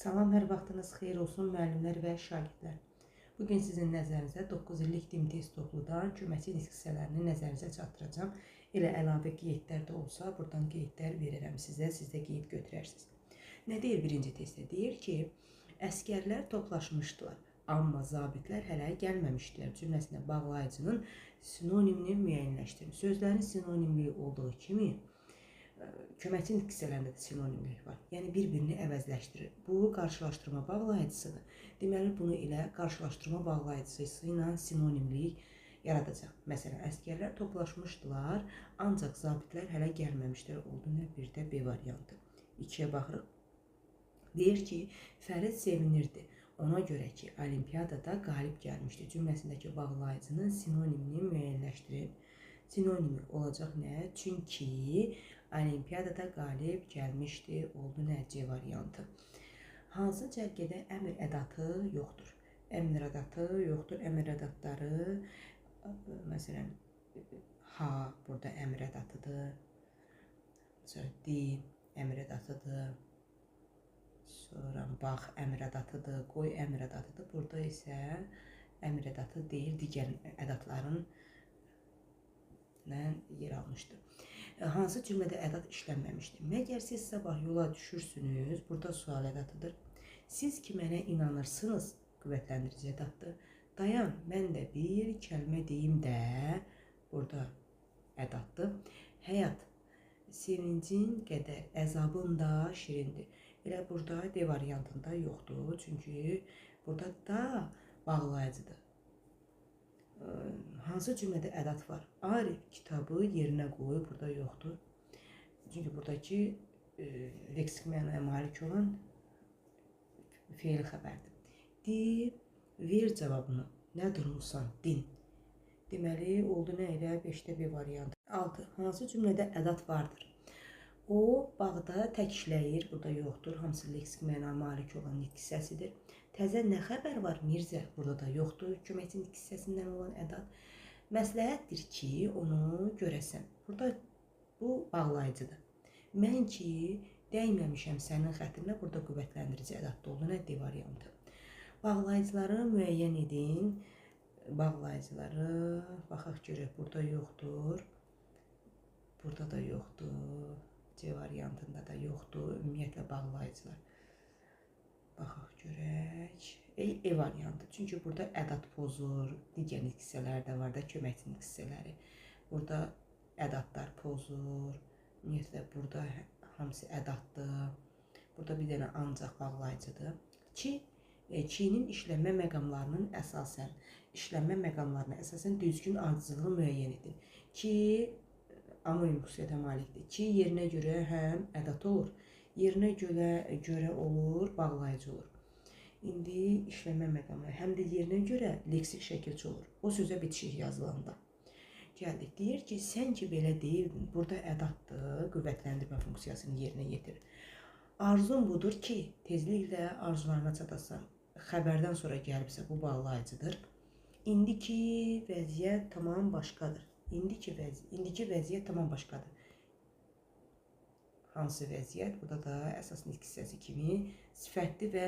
Salam, hər vaxtınız xeyir olsun müəllimlər və şagirdlər. Bugün sizin nəzərinizə 9 illik DİM test topludan köməkçi nitq hissələrini nəzərinizə çatdıracağam. Elə əlavə qeydlər də olsa, buradan qeydlər verirəm sizə, siz də qeyd götürərsiniz. Nə deyir birinci testdə? Deyir ki, əsgərlər toplaşmışdılar, amma zabitlər hələ gəlməmişdilər cümləsində bağlayıcının sinonimini müəyyənləşdirin. Sözlərin sinonimliyi olduğu kimi, köməkçi nitq hissələrində də sinonimlik var. Yəni, bir-birini əvəzləşdirir. Bu, qarşılaşdırma bağlayıcısıdır. Deməli, bunu ilə qarşılaşdırma bağlayıcısı ilə sinonimlik yaradacaq. Məsələn, əsgərlər toplaşmışdılar, ancaq zabitlər hələ gəlməmişdilər. Oldu nə? Bir də B variantı. 2-yə baxırıq. Deyir ki, Fərid sevinirdi. Ona görə ki, olimpiyadada qalib gəlmişdi. Cümləsindəki bağlayıcının sinonimini müəyyənləşdirib. Sinonimi olacaq nə? Çünki olimpiyadada qalib gəlmişdi. Oldu nə? C variantı. Hansı cərgədə əmr ədatı yoxdur? Əmr ədatı yoxdur. Əmr ədatları, məsələn, ha burada əmr ədatıdır. Sonra di əmr ədatıdır. Sonra bax əmr ədatıdır, qoy əmr ədatıdır. Burada isə əmr ədatı deyil, digər ədatların yer almışdır. Hansı cümlədə ədat işlənməmişdir? Məgər siz sabah yola düşürsünüz, burada sual ədatıdır. Siz ki mənə inanırsınız, qüvvətləndirici ədatdır. Dayan, mən də bir kəlmə deyim də, burada ədatdır. Həyat, sevincin qədər əzabın da şirindir. Elə burada D variantında yoxdur, çünki burada da bağlayıcıdır. Hansı cümlədə ədat var? Arif kitabı yerinə qoy, burada yoxdur. Çünki buradakı leksik mənaya malik olan feil xəbərdir. Di, ver cavabını. Nə durmursan? Din. Deməli, oldu nə elə? 5-də B variantı. 6. Hansı cümlədə ədat vardır? O, bağda tək işləyir, burada yoxdur. Hamısı leksik mənaya malik olan nitq hissəsidir. Təzə nə xəbər var Mirzə? Burada da yoxdur. Köməkçi nitq hissəsindən olan ədat. Məsləhətdir ki, onu görəsən. Burada bu bağlayıcıdır. Mən ki, dəyməmişəm sənin xətrinə, burada qüvvətləndirici ədatdır. Oldu nə? D variantı. Bağlayıcıları müəyyən edin. Bağlayıcıları, baxaq görək, burada yoxdur. Burada da yoxdur. C variantında da yoxdur. Ümumiyyətlə bağlayıcılar. Baxaq görək. E variantı. Çünki burada ədat pozur. Digər nitq hissələri də var da, köməkçi nitq hissələri. Burada ədatlar pozur. Ümumiyyətlə burada hamısı ədatdır. Burada bir dənə ancaq bağlayıcıdır. Ki, Kinin işlənmə məqamlarının əsasən, düzgün ardıcılığı müəyyən edin. Ki, anonim xüsusiyyətə malikdir. Ki, yerinə görə həm ədat olur, yerinə görə olur, bağlayıcı olur. İndi işlənmə məqamları həm də yerinə görə leksik şəkilçi olur. O sözə bitişik yazılanda. Gəldik. Deyir ki, sən ki belə deyildin, burada ədatdır, qüvvətləndirmə funksiyasını yerinə yetirir. Arzun budur ki, tezliklə arzularına çatasan. Xəbərdən sonra gəlibsə bu bağlayıcıdır. İndiki vəziyyət tamam başqadır. İndiki vəziyyət tamam başqadır. Hansı vəziyyət? Burada da əsas nitq hissəsi kimi sifətli və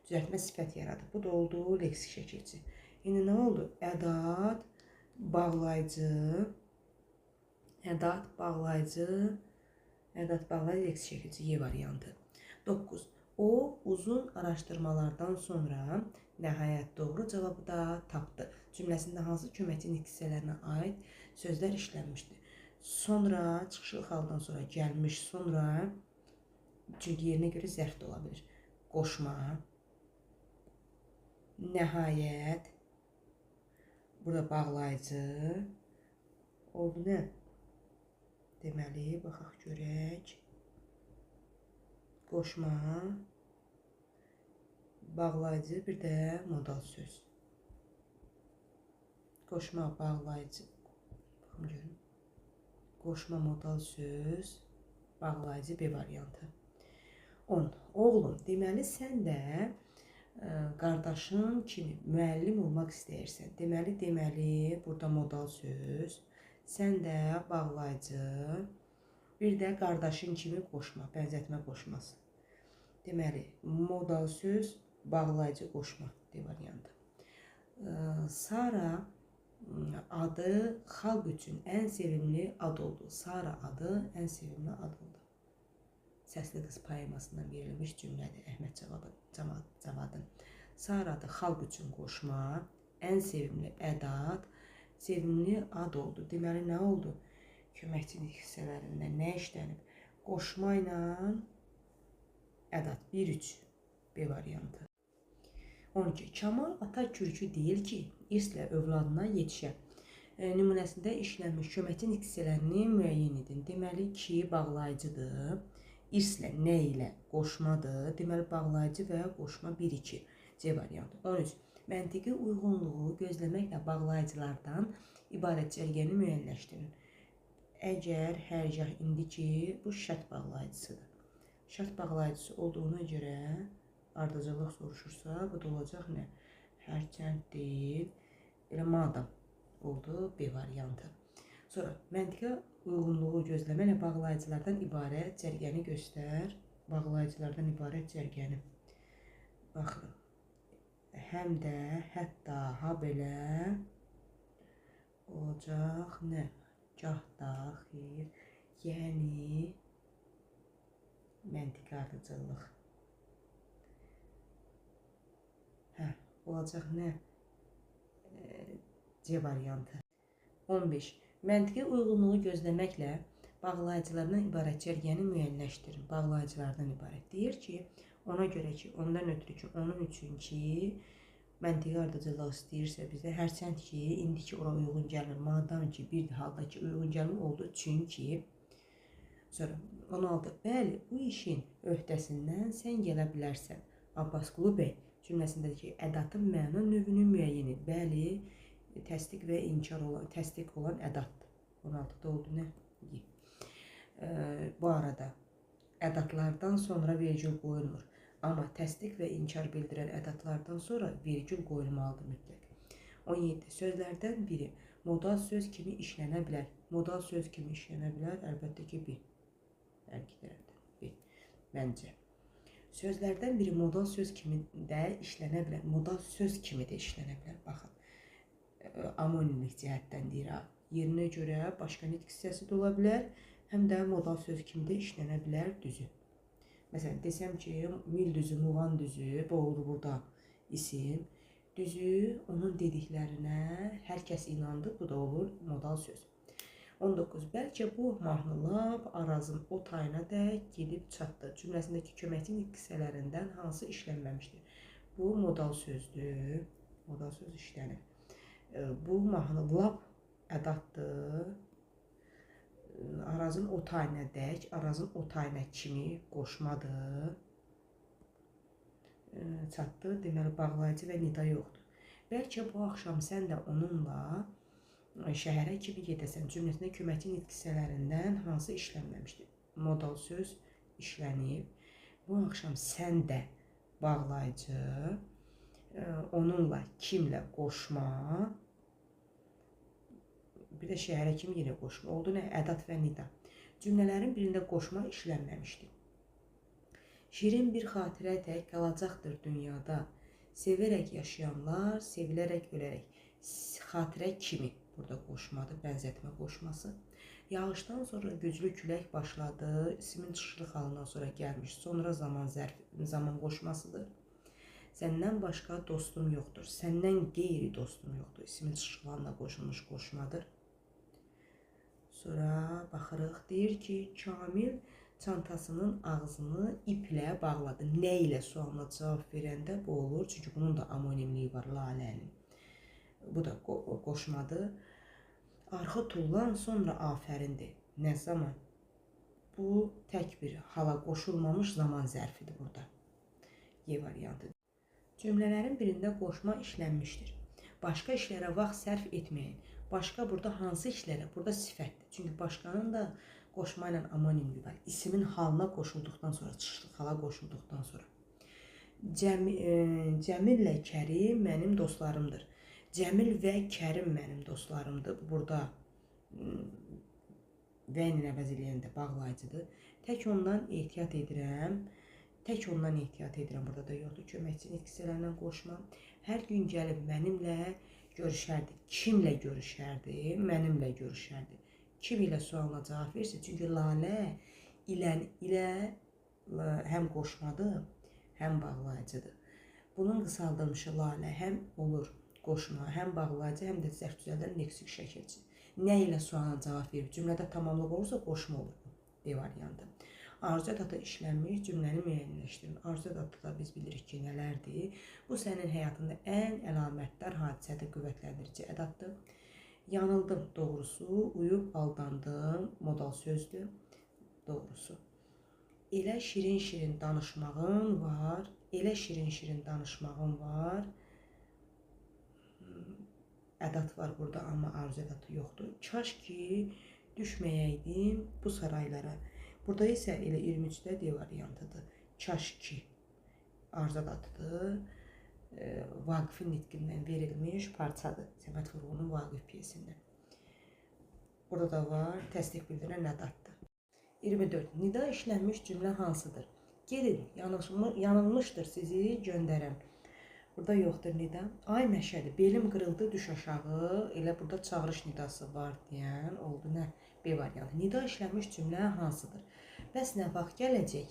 düzəltmə sifət yaradır. Bu da oldu leksik şəkilçi. İndi nə oldu? Ədat, bağlayıcı, ədat, bağlayıcı, ədat, bağlayıcı, leksik şəkilçi Y variantı. 9. O, uzun araşdırmalardan sonra nəhayət doğru cavabı da tapdı. Cümləsində hansı köməkçi nitq hissələrinə aid sözlər işlənmişdir? Sonra, çıxışlıq haldan sonra gəlmiş, sonra, çünki yerinə görə zərf də ola bilir. Qoşma, nəhayət, burada bağlayıcı, oldu nə? Deməli, baxaq görək. Qoşma, bağlayıcı, bir də modal söz. Qoşma, bağlayıcı, baxın görün. Qoşma, modal söz, bağlayıcı B variantı. 10. Oğlum, deməli sən də qardaşın kimi müəllim olmaq istəyirsən. Deməli, burada modal söz, sən də bağlayıcı, bir də qardaşın kimi qoşma, bənzətmə qoşması. Deməli, modal söz, bağlayıcı qoşma D variantı. Sara adı xalq üçün ən sevimli ad oldu. Sara adı ən sevimli ad oldu. Səsli qız poemasından verilmiş cümlədir Əhməd Cavadın. Sara adı xalq üçün qoşma, ən sevimli ədat, sevimli ad oldu. Deməli, nə oldu? Köməkçi hissələrindən nə işlənib? Qoşma ilə ədat 1-3 B variantı. 12. Kamal ata kürkü deyil ki, irslə övladına yetişə. Nümunəsində işlənmiş köməkçi hissələrini müəyyən edin. Deməli ki, bağlayıcıdır. İrslə nə ilə qoşmadır. Deməli, bağlayıcı və qoşma 1-2 C variantı. 13. Məntiqi uyğunluğu gözləməklə bağlayıcılardan ibarət cərgəni müəyyənləşdirin. Əgər, hərgah, indi ki, bu şərt bağlayıcısıdır. Şərt bağlayıcısı olduğuna görə ardıcıllıq soruşursa, bu da olacaq nə? Hərçənd deyil, elə madam oldu B variantı. Sonra, məntiqə uyğunluğu gözləməklə bağlayıcılardan ibarət cərgəni göstər. Bağlayıcılardan ibarət cərgəni. Baxın. Həm də, hətta, ha belə olacaq nə? Gah da, xeyr, yəni məntiqi ardıcıllıq. Hə, olacaq nə? C variantı. 15. Məntiqi uyğunluğu gözləməklə bağlayıcılardan ibarət cərgəni müəyyənləşdirin. Bağlayıcılardan ibarət. Deyir ki, ona görə ki, ondan ötürü ki, onun üçün ki, məntiqi ardıcıllıq istəyirsə bizə, hərçənd ki, indiki ora uyğun gəlmir, madam ki, bir halda ki, uyğun gəlmir oldu, çünki. Sonra 16. Bəli, bu işin öhdəsindən sən gələ bilərsən. Abbasqulu bəy cümləsindəki ədatın məna növünü müəyyən et. Bəli, təsdiq və inkar olan, təsdiq olan ədatdır. 16-da oldu nə? Bu arada ədatlardan sonra vergül qoyulmur. Amma təsdiq və inkar bildirən ədatlardan sonra vergül qoyulmalıdır mütləq. 17. Sözlərdən biri modal söz kimi işlənə bilər. Modal söz kimi işlənə bilər, əlbəttə ki, B. Hər iki tərəfdən B. Məncə. Sözlərdən biri modal söz kimi də işlənə bilər. Modal söz kimi də işlənə bilər. Baxın, amonimlik cəhətdən deyir. Yerinə görə başqa nitq hissəsi də ola bilər, həm də modal söz kimi də işlənə bilər düzü. Məsələn, desəm ki, mil düzü, muğan düzü, bu oldu burada isim. Düzü, onun dediklərinə hər kəs inandı, bu da olur modal söz. 19. Bəlkə bu mahnı lap Arazın o tayına dək gedib çatdı. Cümləsindəki köməkçi nitq hissələrindən hansı işlənməmişdir? Bu modal sözdür. Modal söz işlənir. Bu mahnı lap ədatdır. Arazın o tayına dək, Arazın o tayına kimi qoşmadır. Çatdı. Deməli, bağlayıcı və nida yoxdur. Bəlkə bu axşam sən də onunla şəhərə kimi gedəsən. Cümləsində köməkçi nitq hissələrindən hansı işlənməmişdir? Modal söz işlənib. Bu axşam sən də bağlayıcı, onunla kimlə qoşma, bir də şəhərə kimi yenə qoşma. Oldu nə? Ədat və nida. Cümlələrin birində qoşma işlənməmişdir. Şirin bir xatirə tək qalacaqdır dünyada. Sevərək yaşayanlar, sevilərək ölərək. Xatirə kimi burada qoşmadır, bənzətmə qoşması. Yağışdan sonra güclü külək başladı. İsmin çıxışlıq halından sonra gəlmiş. Sonra zaman zərf, zaman qoşmasıdır. Səndən başqa dostum yoxdur. Səndən qeyri dostum yoxdur. İsmin çıxışlıq halına qoşulmuş qoşmadır. Sonra baxırıq, deyir ki, Kamil çantasının ağzını iplə bağladı. Nə ilə sualına cavab verəndə bu olur. Çünki bunun da amonimliyi var, lalənin. Bu da qoşmadır. Arxı tullan sonra afərindir. Nə zaman? Bu tək bir hala qoşulmamış zaman zərfidir burada. Y variantı. Cümlələrin birində qoşma işlənmişdir. Başqa işlərə vaxt sərf etməyin. Başqa burada hansı işlərə? Burada sifətdir. Çünki başqanın da qoşma ilə amonimliyi var. İsmin halına qoşulduqdan sonra, çıxışlıq hala qoşulduqdan sonra. Cəmillə Kərim mənim dostlarımdır. Cəmil və Kərim mənim dostlarımdır. Burada və ilə əvəz eləyəndə bağlayıcıdır. Tək ondan ehtiyat edirəm Tək ondan ehtiyat edirəm, burada da yoxdur. Köməkçi nitq hissələrindən qoşma. Hər gün gəlib mənimlə görüşərdi. Kimlə görüşərdi? Mənimlə görüşərdi. Kim ilə sualına cavab verirsə, çünki Lalə ilə həm qoşmadır, həm bağlayıcıdır. Bunun qısaldılmışı Lalə həm olur qoşma, həm bağlayıcı, həm də zərf düzəldən leksik şəkilçi. Nə ilə sualına cavab verib? Cümlədə tamamlıq olursa qoşma olur. D variantı. Arzu ədatı işlənmiş cümləni müəyyənləşdirin. Arzu ədatı da biz bilirik ki, nələrdir? Bu sənin həyatında ən əlamətdar hadisədir, qüvvətləndirici ədatdır. Yanıldım doğrusu, uyub aldandım, modal sözdür, doğrusu. Elə şirin-şirin danışmağın var, elə şirin-şirin danışmağın var. Ədat var burada, amma arzu ədatı yoxdur. Kaş ki, düşməyəydim bu saraylara. Burada isə elə 23-də D variantıdır. Kaş ki, arzu ədatıdır. Vaqifin nitqindən verilmiş parçadır. Səməd Vurğunun Vaqif pyesindən. Burada da var, təsdiq bildirən ədatdır. 24. Nida işlənmiş cümlə hansıdır? Gedin, yanılmışdır sizi göndərən. Burada yoxdur nida. Ay Məşədi, belim qırıldı, düş aşağı. Elə burada çağırış nidası var deyən oldu nə? B variantı. Nida işlənmiş cümlə hansıdır? Bəs nə vaxt gələcək?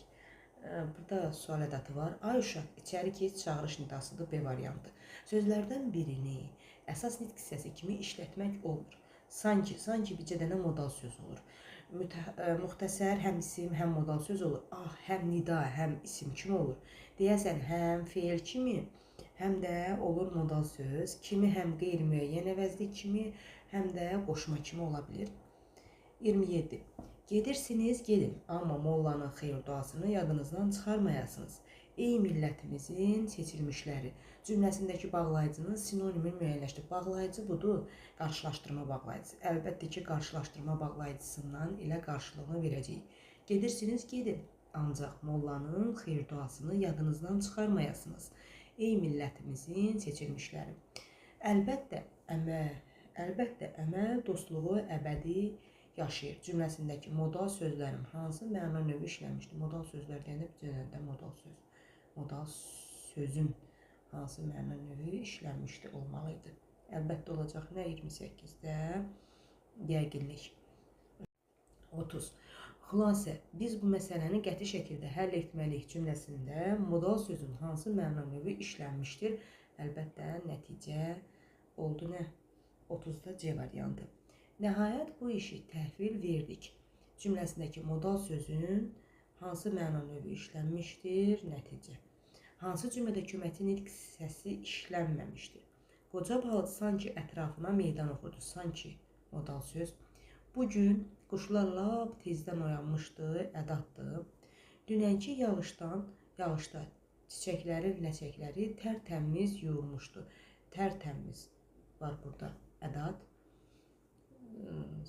Burada sual ədatı var. Ay uşaq, içəri keç çağırış nidasıdır. B variantı. Sözlərdən birini əsas nitq hissəsi kimi işlətmək olmur. Sanki, sanki bircə dənə modal söz olur. Müxtəsər həm isim, həm modal söz olur. Ah, həm nida, həm isim kimi olur. Deyəsən, həm feil kimi, həm də olur modal söz, kimi həm qeyri-müəyyən əvəzli kimi, həm də qoşma kimi ola bilir. 27. Gedirsiniz, gedin, amma mollanın xeyir duasını yadınızdan çıxarmayasınız. Ey millətimizin seçilmişləri cümləsindəki bağlayıcının sinonimini müəyyənləşdir. Bağlayıcı budur, qarşılaşdırma bağlayıcısı. Əlbəttə ki, qarşılaşdırma bağlayıcısından elə qarşılığını verəcəyik. Gedirsiniz, gedin, ancaq mollanın xeyir duasını yadınızdan çıxarmayasınız. Ey millətimizin seçilmişləri. Əlbəttə, əməl dostluğu əbədi yaşayır. Cümləsindəki modal sözlərin hansı məna növü işləmişdir? Modal sözlər deyəndə bir dənə də modal söz. Modal sözün hansı məna növü işlənmişdi olmalı idi. Əlbəttə olacaq nə 28-də yəqinlik. 30. Xülasə, biz bu məsələni qəti şəkildə həll etməliyik cümləsində modal sözün hansı məna növü işlənmişdir? Əlbəttə, nəticə oldu nə? 30-da C variantı. Nəhayət, bu işi təhvil verdik. Cümləsindəki modal sözün hansı məna növü işlənmişdir? Nəticə. Hansı cümlədə köməkçi nitq hissəsi işlənməmişdir? Qoca balıq sanki ətrafına meydan oxudu. Sanki modal söz. Bugün quşlar lap tezdən oyanmışdı, ədatdır. Dünənki yağışda çiçəklərin ləçəkləri tərtəmiz yuyulmuşdu. Tərtəmiz var burada ədat.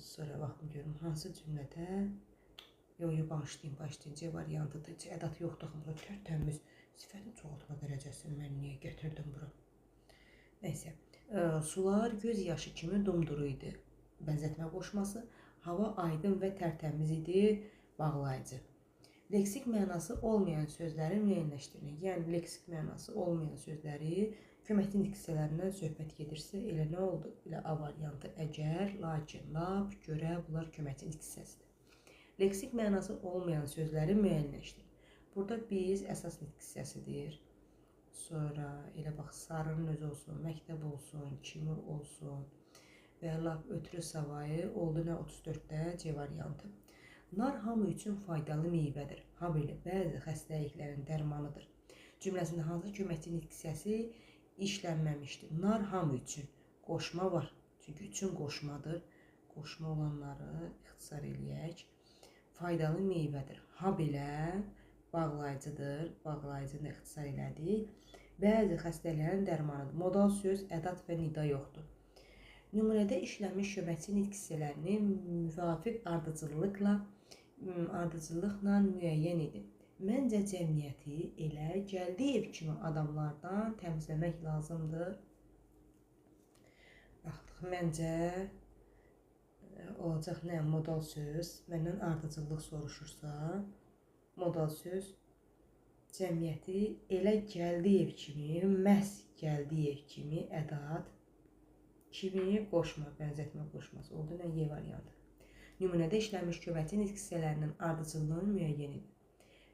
Sonra baxım görüm hansı cümlədə. Yox, bağışlayın, C variantıdır. Heç ədat yoxdur axı burada. Tərtəmiz sifətin çoxaltma dərəcəsini mən niyə gətirdim bura? Nəysə, sular göz yaşı kimi dumduru idi. Bənzətmə qoşması. Hava aydın və tərtəmiz idi, bağlayıcı. Leksik mənası olmayan sözləri müəyyənləşdirin. Yəni, leksik mənası olmayan sözləri köməkçi nitq hissələrindən söhbət gedirsə, elə nə oldu? Elə A variantı əgər, lakin, lap, görə, bunlar köməkçi nitq hissəsidir. Leksik mənası olmayan sözləri müəyyənləşdirin. Burada biz əsas nitq hissəsidir. Sonra elə bax, sarının özü olsun, məktəb olsun, kimi olsun və lap ötürü savayı oldu nə 34-də C variantı. Nar hamı üçün faydalı meyvədir. Ha belə bəzi xəstəliklərin dərmanıdır. Cümləsində hansı köməkçi nitq hissəsi işlənməmişdir? Nar hamı üçün qoşma var. Çünki üçün qoşmadır. Qoşma olanları ixtisar eləyək. Faydalı meyvədir. Ha belə bağlayıcıdır. Bağlayıcını ixtisar elədik. Bəzi xəstəliklərin dərmanıdır. Modal söz, ədat və nida yoxdur. Nümunədə işlənmiş köməkçi nitq hissələrini müvafiq ardıcıllıqla müəyyən edin. Məncə cəmiyyəti elə Gəldiyev kimi adamlardan təmizləmək lazımdır. Baxdıq, məncə olacaq nə? Modal söz. Məndən ardıcıllıq soruşursa, modal söz Cəmiyyəti elə Gəldiyev kimi, məhz Gəldiyev kimi ədat kimi qoşma, bənzətmə qoşması oldu. Nə? Y variantı. Nümunədə işlənmiş köməkçi nitq hissələrinin ardıcıllığını müəyyən edin.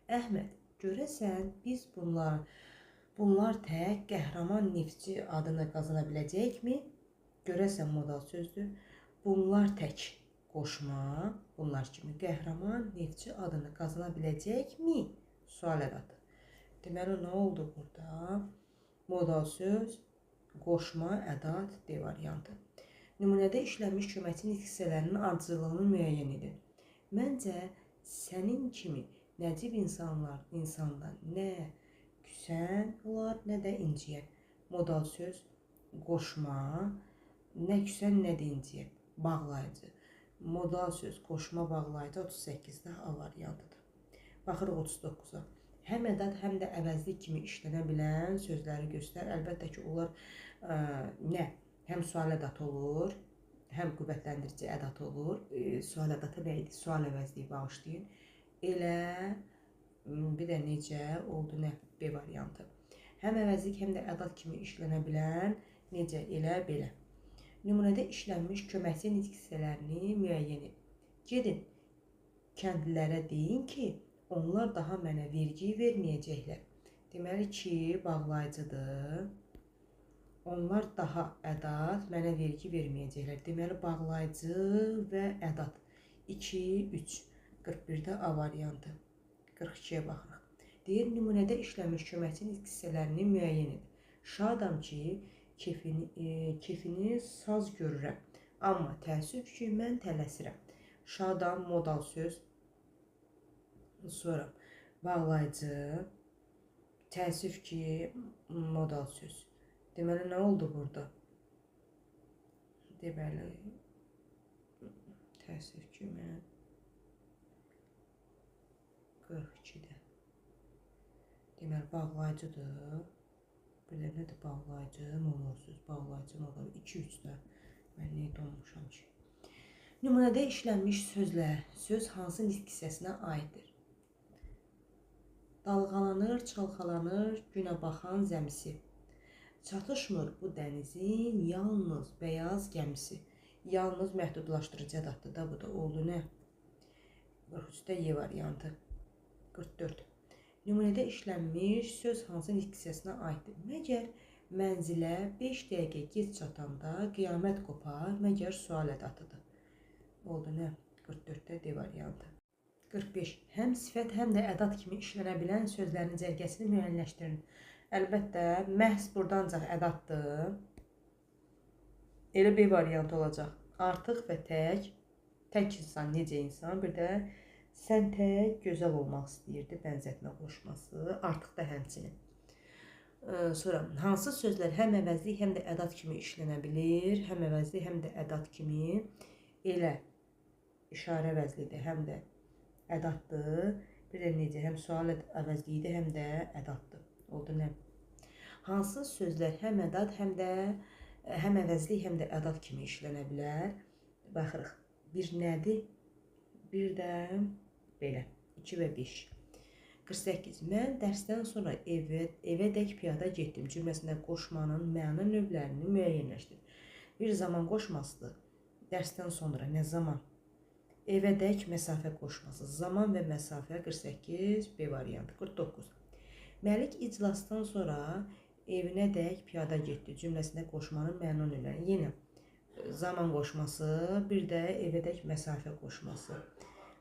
Əhməd, görəsən biz bunlar tək qəhrəman neftçi adını qazana biləcəkmi? Görəsən modal sözdür. Bunlar tək qoşma, bunlar kimi qəhrəman neftçi adını qazana biləcəkmi? Sual ədatı. Deməli, nə oldu burada? Modal söz, qoşma, ədat, D variantı. Nümunədə işlənmiş köməkçi nitq hissələrinin ardıcıllığını müəyyən edin. Məncə, sənin kimi nəcib insandan nə küsən olar, nə də inciyən. Modal söz, qoşma, nə küsən, nə də inciyən. Bağlayıcı. Modal söz, qoşma, bağlayıcı 38-də A variantıdır. Baxırıq 39-a. Həm ədat, həm də əvəzlik kimi işlənə bilən sözləri göstər. Əlbəttə ki, onlar nə? Həm sual ədatı olur, həm qüvvətləndirici ədat olur. Sual ədatı nə idi? Sual əvəzliyi, bağışlayın. Elə, bir də necə oldu nə? B variantı. Həm əvəzlik, həm də ədat kimi işlənə bilən necə, elə, belə. Nümunədə işlənmiş köməkçi nitq hissələrini müəyyən edin. Gedin, kəndlilərə deyin ki, onlar daha mənə vergi verməyəcəklər. Deməli ki, bağlayıcıdır. Onlar daha ədat, mənə vergi verməyəcəklər. Deməli, bağlayıcı və ədat. 2, 3, 41-də A variantı. 42-yə baxırıq. Deyir, nümunədə işlənmiş köməkçi nitq hissələrini müəyyən edin. Şadam ki, kefini saz görürəm. Amma təəssüf ki, mən tələsirəm. Şadam, modal söz. Sonra bağlayıcı, təəssüf ki, modal söz. Deməli, nə oldu burada? Deməli, təəssüf ki, mən 42-də. Deməli, bağlayıcıdır. Belə nədir bağlayıcı, modal söz, bağlayıcı, modal 2-3-də. Mən nə olmuşam ki? Nümunədə işlənmiş sözlər, söz hansı nitq hissəsinə aiddir? Dalğalanır, çalxalanır günə baxan zəmisi. Çatışmır bu dənizin yalnız bəyaz gəmisi. Yalnız məhdudlaşdırıcı ədatdır da, bu da oldu nə? 43-də Y variantı. 44. Nümunədə işlənmiş söz hansı nitq hissəsinə aiddir? Məgər mənzilə 5 dəqiqə gec çatanda qiyamət qopar, məgər sual ədatıdır. Oldu nə? 44-də D variantı. 45. Həm sifət, həm də ədat kimi işlənə bilən sözlərin cərgəsini müəyyənləşdirin. Əlbəttə, məhz burada ancaq ədatdır. Elə B variantı olacaq. Artıq və tək, tək insan, necə insan, bir də sən tək gözəl olmaq istəyirdi, bənzətmə qoşması, artıq da həmçinin. Sonra, hansı sözlər həm əvəzlik, həm də ədat kimi işlənə bilir, həm əvəzlik, həm də ədat kimi elə işarə əvəzlidir, həm də ədatdır. Bir də necə, həm sual əvəzliyidir, həm də ədatdır. Oldu nə? Hansı sözlər həm ədat, həm də həm əvəzlik, həm də ədat kimi işlənə bilər? Baxırıq. Bir nədir? Bir də belə. 2 və 5. 48. Mən dərsdən sonra evə dək piyada getdim cümləsində qoşmanın məna növlərini müəyyənləşdir. Bir zaman qoşmasıdır. Dərsdən sonra nə zaman? Evə dək məsafə qoşması. Zaman və məsafə 48, B variantı. 49. Məlik iclasdan sonra evinə dək piyada getdi cümləsində qoşmanın məna növləri. Yenə zaman qoşması, bir də evə dək məsafə qoşması.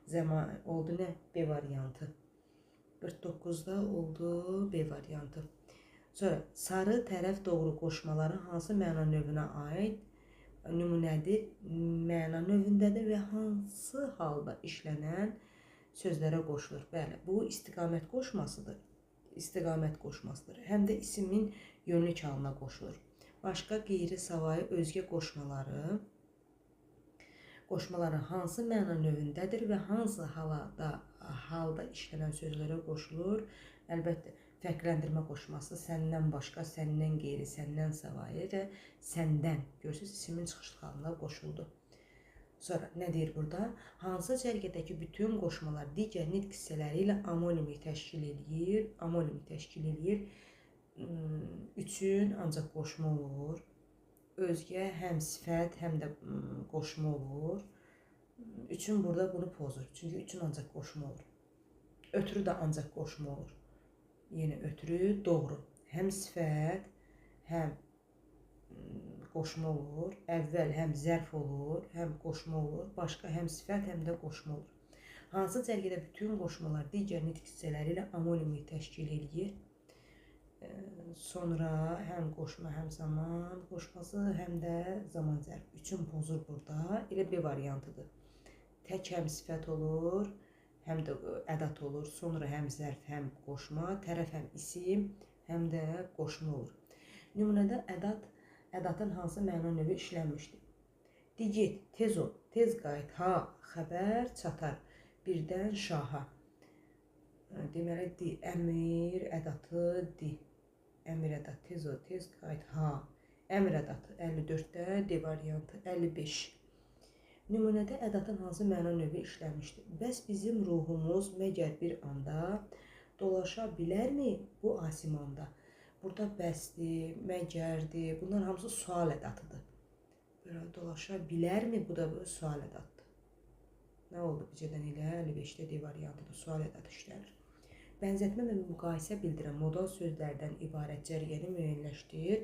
Zaman oldu nə? B variantı. 49-da oldu B variantı. Sonra sarı tərəf doğru qoşmaları hansı məna növünə aid nümunədir, məna növündədir və hansı halda işlənən sözlərə qoşulur? Bəli, bu istiqamət qoşmasıdır. İstiqamət qoşmasıdır. Həm də isimin yönlük halına qoşulur. Başqa qeyri-savayı özgə qoşmaları hansı məna növündədir və hansı halda işlənən sözlərə qoşulur? Əlbəttə, fərqləndirmə qoşması səndən başqa, səndən qeyri, səndən savayı və səndən. Görürsünüz, isimin çıxışlı halına qoşuldu. Sonra nə deyir burada? Hansı cərgədəki bütün qoşmalar digər nitq hissələri ilə amonimlik təşkil eləyir? Amonimlik təşkil eləyir. Üçün ancaq qoşma olur. Özgə həm sifət, həm də qoşma olur. Üçün burada bunu pozur. Çünki üçün ancaq qoşma olur. Ötürü də ancaq qoşma olur. Yəni ötürü doğru. Həm sifət, həm qoşma olur. Əvvəl həm zərf olur, həm qoşma olur. Başqa həm sifət, həm də qoşma olur. Hansı cərgədə bütün qoşmalar digər nitq hissələri ilə amonimlik təşkil eləyir? Sonra həm qoşma, həm zaman qoşması, həm də zaman zərfi. Üçün pozur burada. Elə B variantıdır. Tək həm sifət olur, həm də ədat olur. Sonra həm zərf, həm qoşma, tərəf həm isim, həm də qoşma olur. Nümunədə ədatın hansı məna növü işlənmişdir? Di get, tez ol, tez qayıt, ha, xəbər çatar, birdən şaha. Deməli, di, əmir ədatı, di. Əmir ədatı, tez ol, tez qayıt, ha. Əmir ədatı 54-də, D variantı 55. Nümunədə ədatın hansı məna növü işlənmişdir? Bəs bizim ruhumuz məgər bir anda dolaşa bilərmi bu asimanda? Burada bəsdir, məgərdir, bunlar hamısı sual ədatıdır. Belə dolaşa bilərmi? Bu da sual ədatıdır. Nə oldu? Bircədən elə 55-də D variantıdır, sual ədatı işlənir. Bənzətmə və müqayisə bildirən modal sözlərdən ibarət cərgəni müəyyənləşdir.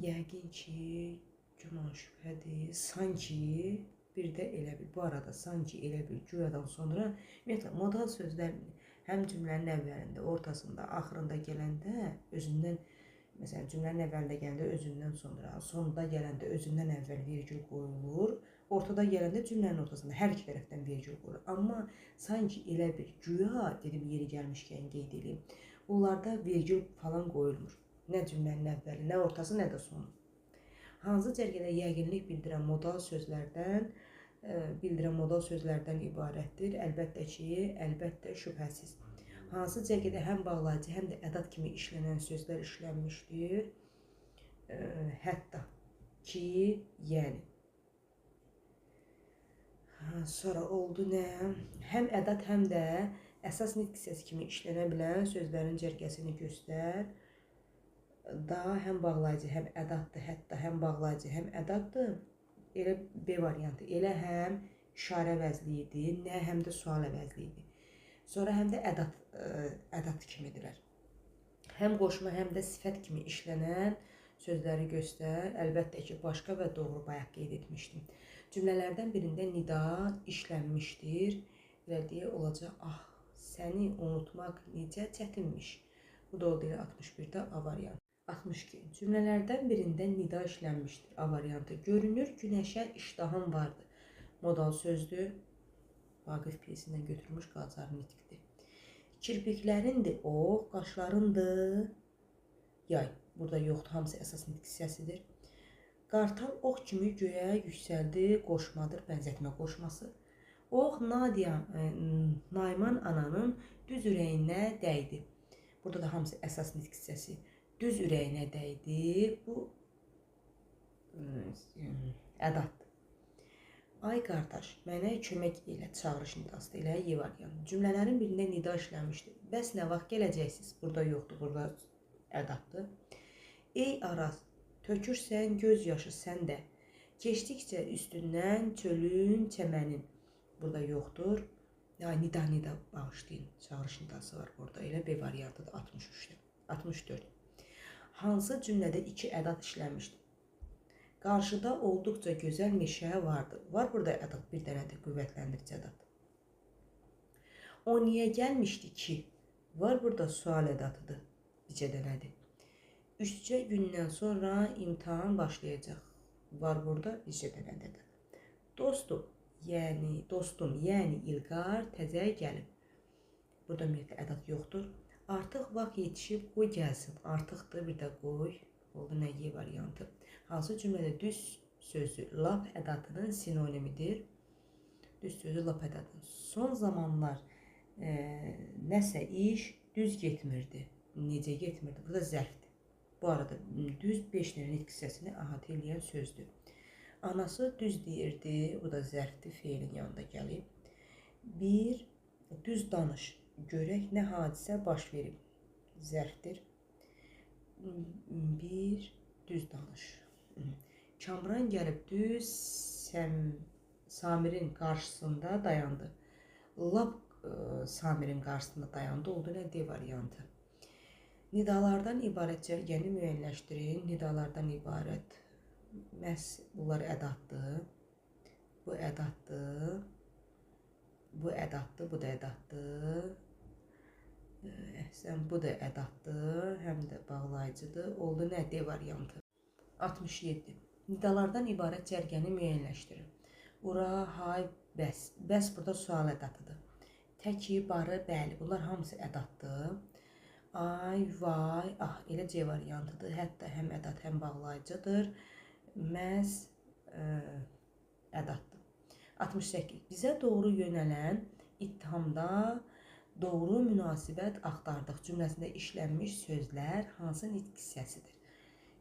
Yəqin ki, güman şübhədir, sanki, bir də elə bil. Bu arada sanki, elə bil, güyadan sonra ümumiyyətlə modal sözlər həm cümlənin əvvəlində, ortasında, axırında gələndə özündən, məsələn, cümlənin əvvəlində gələndə özündən sonra, sonda gələndə özündən əvvəl vergül qoyulur, ortada gələndə cümlənin ortasında hər iki tərəfdən vergül qoyulur. Amma sanki elə bir güya, dedim yeri gəlmişkən qeyd edeyim, bunlarda vergül falan qoyulmur. Nə cümlənin əvvəli, nə ortası, nə də sonu. Hansı cərgədə yəqinlik bildirən modal sözlərdən ibarətdir? Əlbəttə ki, əlbəttə şübhəsiz. Hansı cərgədə həm bağlayıcı, həm də ədat kimi işlənən sözlər işlənmişdir? Hətta ki, yəni. Sonra oldu nə? Həm ədat, həm də əsas nitq hissəsi kimi işlənə bilən sözlərin cərgəsini göstər. Da həm bağlayıcı, həm ədatdır, hətta həm bağlayıcı, həm ədatdır. Elə B variantı. Elə həm işarə əvəzliyidir, nə həm də sual əvəzliyidir. Sonra həm də ədat kimidirlər. Həm qoşma, həm də sifət kimi işlənən sözləri göstər. Əlbəttə ki, başqa və doğru bayaq qeyd etmişdim. Cümlələrdən birində nida işlənmişdir. Elə deyə olacaq, ah, səni unutmaq necə çətinmiş. Bu da oldu elə 61-də A variantı. 62. Cümlələrdən birində nida işlənmişdir. A variantı. Görünür, günəşə iştahım vardı. Modal sözdür. Vaqif pyesindən götürmüş Qacar nitqdir. Kirpiklərindir ox, qaşlarındır yay. Burada yoxdur, hamısı əsas nitq hissəsidir. Qartal ox kimi göyə yüksəldi, qoşmadır, bənzətmə qoşması. Ox Nayman ananın düz ürəyinə dəydi. Burada da hamısı əsas nitq hissəsi. Düz ürəyinə dəydi. Bu ədatdır. Ay qardaş, mənə kömək elə, çağırış nidası elə Y variantı. Cümlələrin birində nida işlənmişdir. Bəs nə vaxt gələcəksiniz? Burada yoxdur, burada ədatdır. Ey Araz, tökürsən göz yaşı sən də. Keçdikcə üstündən çölün, çəmənin. Burada yoxdur. Ya, nida bağışlayın. Çağırış nidası var burada. Elə B variantıdır 63-də. 64. Hansı cümlədə iki ədat işlənmişdir? Qarşıda olduqca gözəl meşə vardı. Var burada ədat, bir dənədir, qüvvətləndirici ədat. O niyə gəlmişdi ki? Var burada sual ədatıdır, bircə dənədir. Üçcə gündən sonra imtahan başlayacaq. Var burada bircə dənədir. Dostum, yəni İlqar təzə gəlib. Burada ümumiyyətlə ədat yoxdur. Artıq vaxt yetişib, qoy gəlsin. Artıqdır, bir də qoy. Oldu nə Y variantı. Hansı cümlədə düz sözü lap ədatının sinonimidir? Düz sözü lap ədatının. Son zamanlar nəsə iş düz getmirdi. Necə getmirdi? Burada zərfdir. Bu arada düz 5 dənə nitq hissəsini əhatə eləyən sözdür. Anası düz deyirdi, bu da zərfdir, feilin yanında gəlib. Bir, düz danış, görək nə hadisə baş verib. Zərfdir. Bir, düz danış. Kamran gəlib düz Samirin qarşısında dayandı. Lap Samirin qarşısında dayandı. Oldu nə? D variantı. Nidalardan ibarət cərgəni müəyyənləşdirin. Nidalardan ibarət. Məhz bunlar ədaddır. Bu ədaddır. Bu ədaddır, bu da ədaddır. Əhsən, bu da ədaddır, həm də bağlayıcıdır. Oldu nə? D variantı. 67. Nidalardan ibarət cərgəni müəyyənləşdirin. Ura, hay, bəs. Bəs burada sual ədatıdır. Təki, barı, bəli. Bunlar hamısı ədaddır. Ay, vay, ah. Elə C variantıdır. Hətta həm ədad, həm bağlayıcıdır. Məhz ədaddır. 68. Bizə doğru yönələn ittihamda doğru münasibət axtardıq cümləsində işlənmiş sözlər hansı nitq hissəsidir?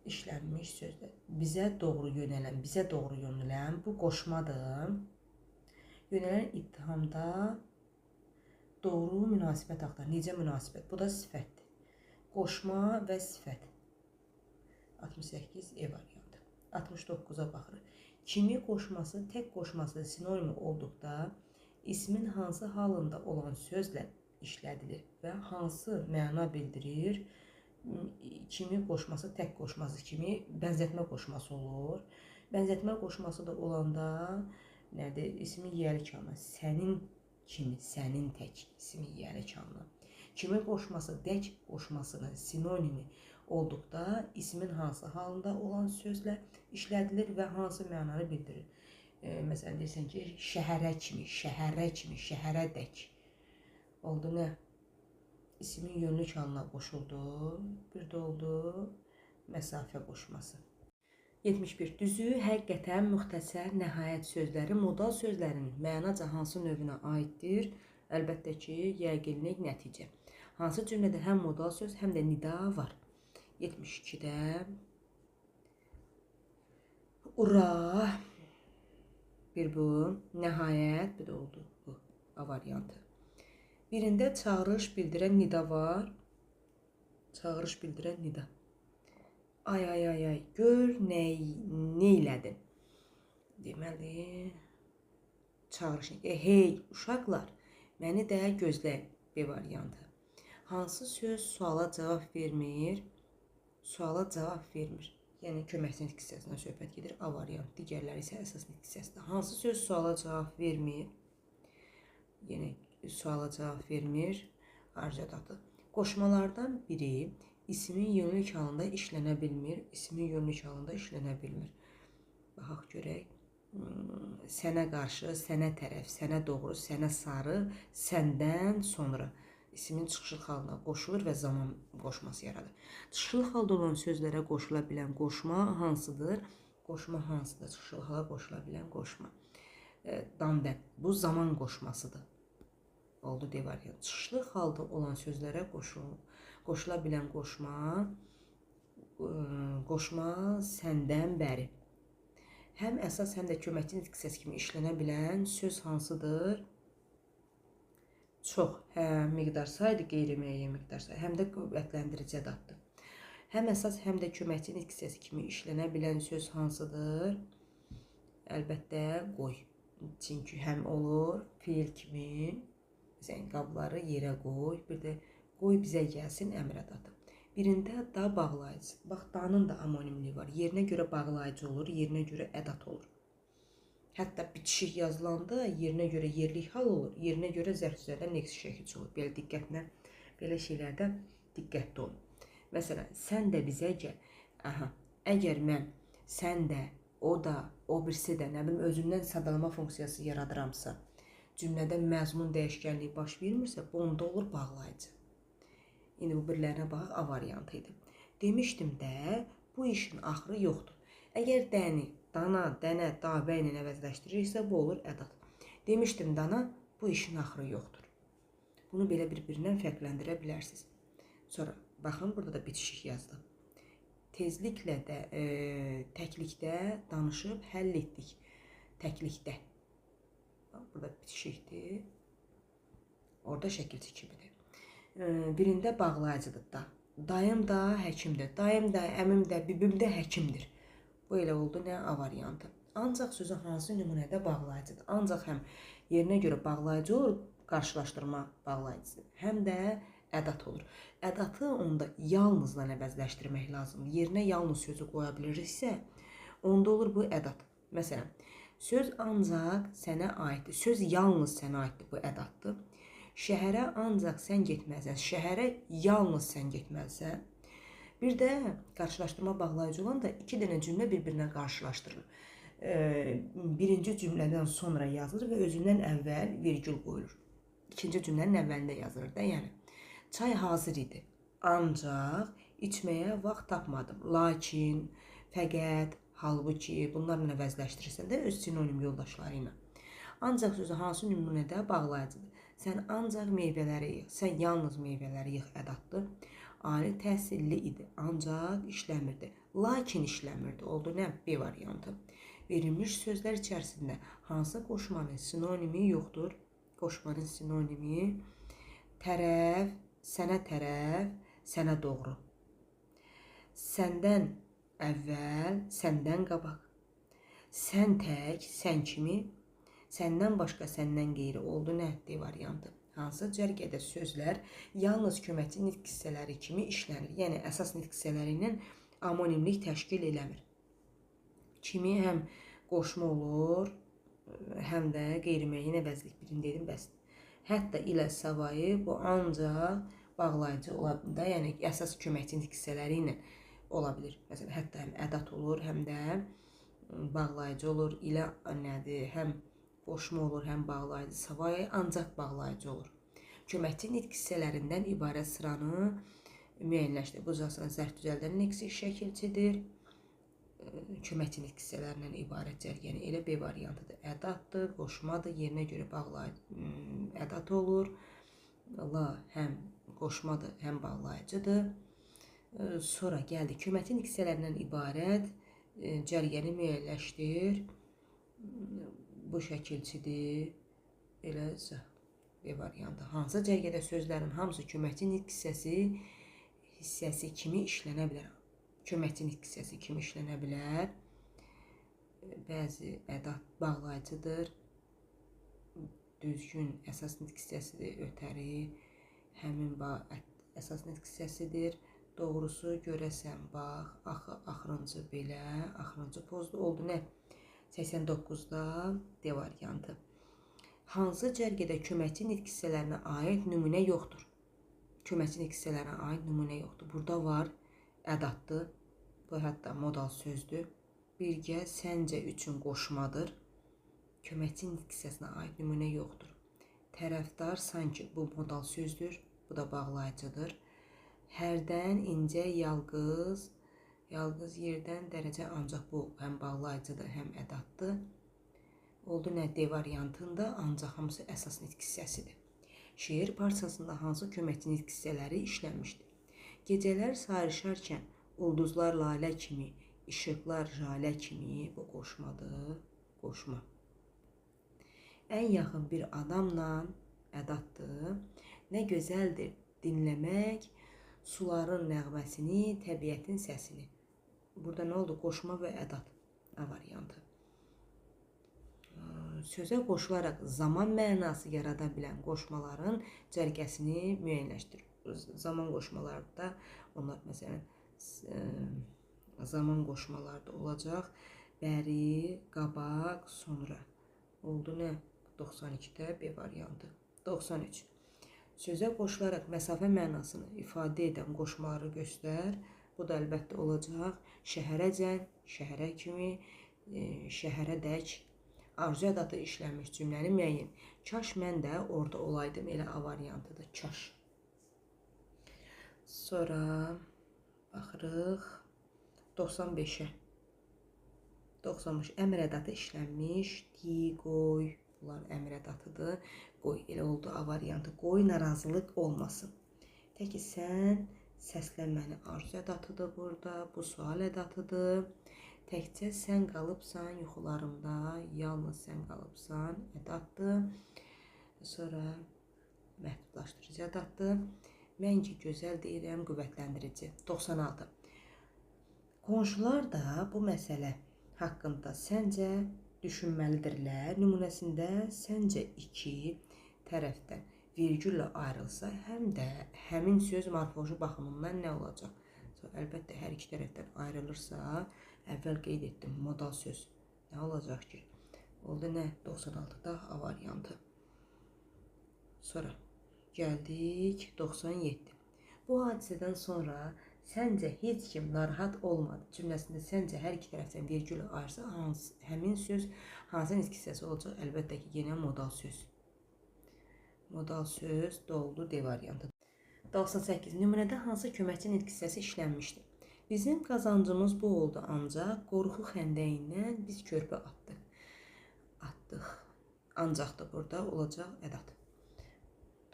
İşlənmiş sözlər. Bizə doğru yönələn, bizə doğru yönələn bu qoşmadır. Yönələn ittihamda doğru münasibət axtar. Necə münasibət? Bu da sifətdir. Qoşma və sifət. 68 E variantı. 69-a baxırıq. Kimi qoşması, tək qoşması sinonimi olduqda ismin hansı halında olan sözlə işlədilir və hansı məna bildirir? Kimi qoşması, tək qoşması kimi bənzətmə qoşması olur. Bənzətmə qoşması da olanda nədir? İsmin yiyəli kanı, sənin kimi, sənin tək ismin yiyəli kanı. Kimi qoşması, dək qoşmasının sinonimi olduqda ismin hansı halında olan sözlə işlədilir və hansı mənanı bildirir? Məsələn, deyirsən ki, şəhərə kimi, şəhərə kimi, şəhərə dək. Oldu nə? İsmin yönlük halına qoşuldu. Bir də oldu məsafə qoşması. 71. Düzü, həqiqətən, müxtəsər, nəhayət sözləri modal sözlərin mənaca hansı növünə aiddir? Əlbəttə ki, yəqinlik, nəticə. Hansı cümlədə həm modal söz, həm də nida var? 72-də ura, bir bu, nəhayət, bir də oldu bu A variantı. Birində çağırış bildirən nida var. Çağırış bildirən nida. Ay, ay, ay, ay, gör nə elədin? Deməli, çağırış. Hey, uşaqlar, məni də gözləyin. B variantı. Hansı söz suala cavab vermir? Suala cavab vermir. Yəni, köməkçi nitq hissəsindən söhbət gedir. A variant. Digərləri isə əsas nitq hissəsində. Hansı söz suala cavab vermir? Yəni, suala cavab vermir. Arzu ədatı. Qoşmalardan biri ismin yönlük halında işlənə bilmir. İsmin yönlük halında işlənə bilmir. Baxaq görək. Sənə qarşı, sənə tərəf, sənə doğru, sənə sarı, səndən sonra ismin çıxışlıq halına qoşulur və zaman qoşması yaradır. Çıxışlıq halda olan sözlərə qoşula bilən qoşma hansıdır? Qoşma hansıdır? Çıxışlıq hala qoşula bilən qoşma. Dan-dən. Bu zaman qoşmasıdır. Oldu D variantı. Çıxışlıq halda olan sözlərə qoşula bilən qoşma, qoşma səndən bəri. Həm əsas, həm də köməkçi nitq hissəsi kimi işlənə bilən söz hansıdır? Çox, həm miqdar saydı, qeyri-müəyyən miqdar saydı, həm də qüvvətləndirici ədaddır. Həm əsas, həm də köməkçi nitq hissəsi kimi işlənə bilən söz hansıdır? Əlbəttə, qoy. Çünki həm olur feil kimi, məsələn, qabları yerə qoy, bir də qoy bizə gəlsin əmr ədatı. Birində da bağlayıcı. Bax, danın da amonimliyi var. Yerinə görə bağlayıcı olur, yerinə görə ədat olur. Hətta bitişik yazılanda yerinə görə yerlik hal olur, yerinə görə zərf üzərində next şəkilçi olur. Belə diqqətlə, belə şeylərdə diqqətli olun. Məsələn, sən də bizə gəl. Aha, əgər mən sən də, o da, o birisi də, nə bilim, özümdən sadalama funksiyası yaradıramsa, cümlədə məzmun dəyişkənliyi baş vermirsə, bu onda olur bağlayıcı. İndi bu birlərinə baxaq, A variantı idi. Demişdim də, bu işin axırı yoxdur. Əgər dəni, dana, dənə, dabə ilə əvəzləşdirirsə, bu olur ədat. Demişdim dana, bu işin axırı yoxdur. Bunu belə bir-birindən fərqləndirə bilərsiniz. Sonra, baxın, burada da bitişik yazılıb. Tezliklə də təklikdə danışıb həll etdik. Təklikdə. Burada bitişikdir. Orada şəkilçi kimidir. Birində bağlayıcıdır da. Dayım da həkimdir. Dayım da, əmim də, bibim də həkimdir. Bu elə oldu nə? A variantı. Ancaq sözü hansı nümunədə bağlayıcıdır? Ancaq həm yerinə görə bağlayıcı olur, qarşılaşdırma bağlayıcısı, həm də ədat olur. Ədatı onda yalnızla əvəzləşdirmək lazımdır. Yerinə yalnız sözü qoya biliriksə, onda olur bu ədat. Məsələn, söz ancaq sənə aiddir. Söz yalnız sənə aiddir, bu ədatdır. Şəhərə ancaq sən getməlisən. Şəhərə yalnız sən getməlisən. Bir də qarşılaşdırma bağlayıcı olan da iki dənə cümlə bir-birinə qarşılaşdırılır. Birinci cümlədən sonra yazılır və özündən əvvəl virgül qoyulur. İkinci cümlənin əvvəlində yazılır da, yəni. Çay hazır idi, ancaq içməyə vaxt tapmadım. Lakin, fəqət, halbuki, bunlarla əvəzləşdirirsən də öz sinonim yoldaşları ilə. Ancaq sözü hansı nümunədə bağlayıcıdır? Sən ancaq meyvələri yığ, sən yalnız meyvələri yığ ədatdır. Ali təhsilli idi, ancaq işləmirdi. Lakin işləmirdi, oldu nə? B variantı. Verilmiş sözlər içərisində hansı qoşmanın sinonimi yoxdur? Qoşmanın sinonimi tərəf, sənə tərəf, sənə doğru. Səndən əvvəl, səndən qabaq. Sən tək, sən kimi, səndən başqa, səndən qeyri oldu nə? D variantı. Hansı cərgədə sözlər yalnız köməkçi nitq hissələri kimi işlənir? Yəni, əsas nitq hissələri ilə amonimlik təşkil eləmir. Kimi həm qoşma olur, həm də qeyri-müəyyən əvəzlik. Birini dedim, bəsdir. Hətta ilə savayı bu ancaq bağlayıcı ola bilər də, yəni əsas köməkçi nitq hissələri ilə ola bilir. Məsələn, hətta həm ədat olur, həm də bağlayıcı olur. İlə nədir? Həm qoşma olur, həm bağlayıcı. Savayı ancaq bağlayıcı olur. Köməkçi nitq hissələrindən ibarət sıranı müəyyənləşdir. Bu zasına zərf düzəldən leksik şəkilçidir. Köməkçi nitq hissələrindən ibarət cərgəni elə B variantıdır. Ədatdır, qoşmadır, yerinə görə bağlayıcı ədat olur. La həm qoşmadır, həm bağlayıcıdır. Sonra gəldi. Köməkçi nitq hissələrindən ibarət cərgəni müəyyənləşdir. Bu şəkilçidir. Elə B variantı. Hansı cərgədə sözlərin hamısı köməkçi nitq hissəsi kimi işlənə bilər? Köməkçi nitq hissəsi kimi işlənə bilər. Bəzi ədat bağlayıcıdır. Düzgün əsas nitq hissəsidir, ötəri həmin əsas nitq hissəsidir. Doğrusu görəsən, bax, axı, axırıncı belə, axırıncı pozdu oldu nə? 89-da D variantı. Hansı cərgədə köməkçi nitq hissələrinə aid nümunə yoxdur? Köməkçi nitq hissələrinə aid nümunə yoxdur. Burada var, ədatdır. Bu hətta modal sözdür. Birgə, səncə üçün qoşmadır. Köməkçi nitq hissəsinə aid nümunə yoxdur. Tərəfdar sanki bu modal sözdür. Bu da bağlayıcıdır. Hərdən incə, yalqız, yalqız yerdən dərəcə ancaq bu həm bağlayıcıdır, həm ədatdır. Oldu nə? D variantında ancaq hamısı əsas nitq hissəsidir. Şeir parçasında hansı köməkçi nitq hissələri işlənmişdir? Gecələr sayrışarkən ulduzlar lalə kimi, işıqlar jalə kimi, bu qoşmadır, qoşma. Ən yaxın bir adamla ədatdır. Nə gözəldir dinləmək suların nəğməsini, təbiətin səsini. Burada nə oldu? Qoşma və ədat A variantı. Sözə qoşularaq zaman mənası yarada bilən qoşmaların cərgəsini müəyyənləşdirir. Zaman qoşmalarda onlar məsələn zaman qoşmalarda olacaq. Bəri, qabaq, sonra. Oldu nə? 92-də B variantı. 93. Sözə qoşularaq məsafə mənasını ifadə edən qoşmaları göstər. Bu da əlbəttə olacaq. Şəhərəcən, şəhərə kimi, şəhərədək. Arzu ədatı işlənmiş cümləni müəyyən. Kaş mən də orada olaydım. Elə A variantıdır. Kaş. Sonra baxırıq 95-ə. 95. Əmr ədatı işlənmiş. Di, qoy. Bunlar əmr ədatıdır. Qoy. Elə oldu A variantı. Qoy, narazılıq olmasın. Tək ki, sən Səslənməni arzu ədatıdır burada. Bu sual ədatıdır. Təkcə sən qalıbsan yuxularımda, yalnız sən qalıbsan ədatdır. Sonra məhdudlaşdırıcı ədatdır. Mən ki gözəl deyirəm, qüvvətləndirici. 96. Qonşular da bu məsələ haqqında səncə düşünməlidirlər. Nümunəsində səncə iki tərəfdən virgüllə ayrılsa, həm də həmin söz morfoloji baxımından nə olacaq? Sonra, əlbəttə, hər iki tərəfdən ayrılırsa, əvvəl qeyd etdim, modal söz nə olacaq ki? Oldu nə? 96-da A variantı. Sonra gəldik 97. Bu hadisədən sonra səncə heç kim narahat olmadı cümləsində səncə hər iki tərəfdən virgüllə ayrılsa, həmin söz hansı nitq hissəsi olacaq? Əlbəttə ki, yenə modal söz. Modal söz doldu D variantı. 98. Nümunədə hansı köməkçi nitq hissəsi işlənmişdir? Bizim qazancımız bu oldu, ancaq qorxu xəndəyindən biz körpü atdıq. Atdıq. Ancaq da burada olacaq ədat.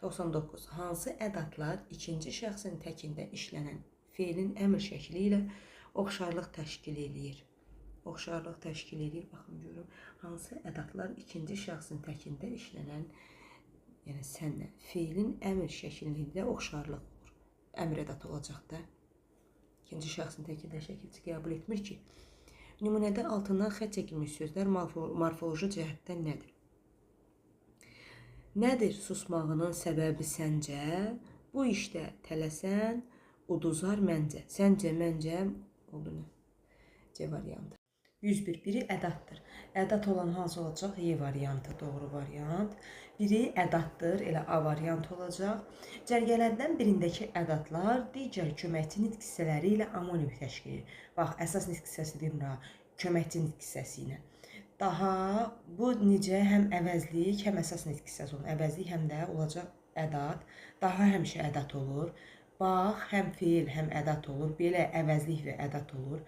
99. Hansı ədatlar ikinci şəxsin təkində işlənən feilin əmr şəkli ilə oxşarlıq təşkil eləyir? Oxşarlıq təşkil eləyir. Baxın görüm. Hansı ədatlar ikinci şəxsin təkində işlənən, yəni sənlə feilin əmr şəklində oxşarlıq olur. Əmr ədatı olacaq da. İkinci şəxsin təkində şəkilçi qəbul etmir ki. Nümunədə altından xətt çəkilmiş sözlər morfoloji cəhətdən nədir? Nədir susmağının səbəbi səncə? Bu işdə tələsən, uduzar məncə. Səncə, məncə oldu nə? C variantı. 101. Biri ədatdır. Ədat olan hansı olacaq? Y variantı, doğru variant. Biri ədatdır, elə A variantı olacaq. Cərgələrdən birindəki ədatlar digər köməkçi nitq hissələri ilə amonim təşkil edir. Bax, əsas nitq hissəsi deyim ra, köməkçi nitq hissəsi ilə. Daha bu necə həm əvəzlik, həm əsas nitq hissəsi olur. Əvəzlik həm də olacaq ədat. Daha həmişə ədat olur. Bax, həm feil, həm ədat olur. Belə əvəzlik və ədat olur.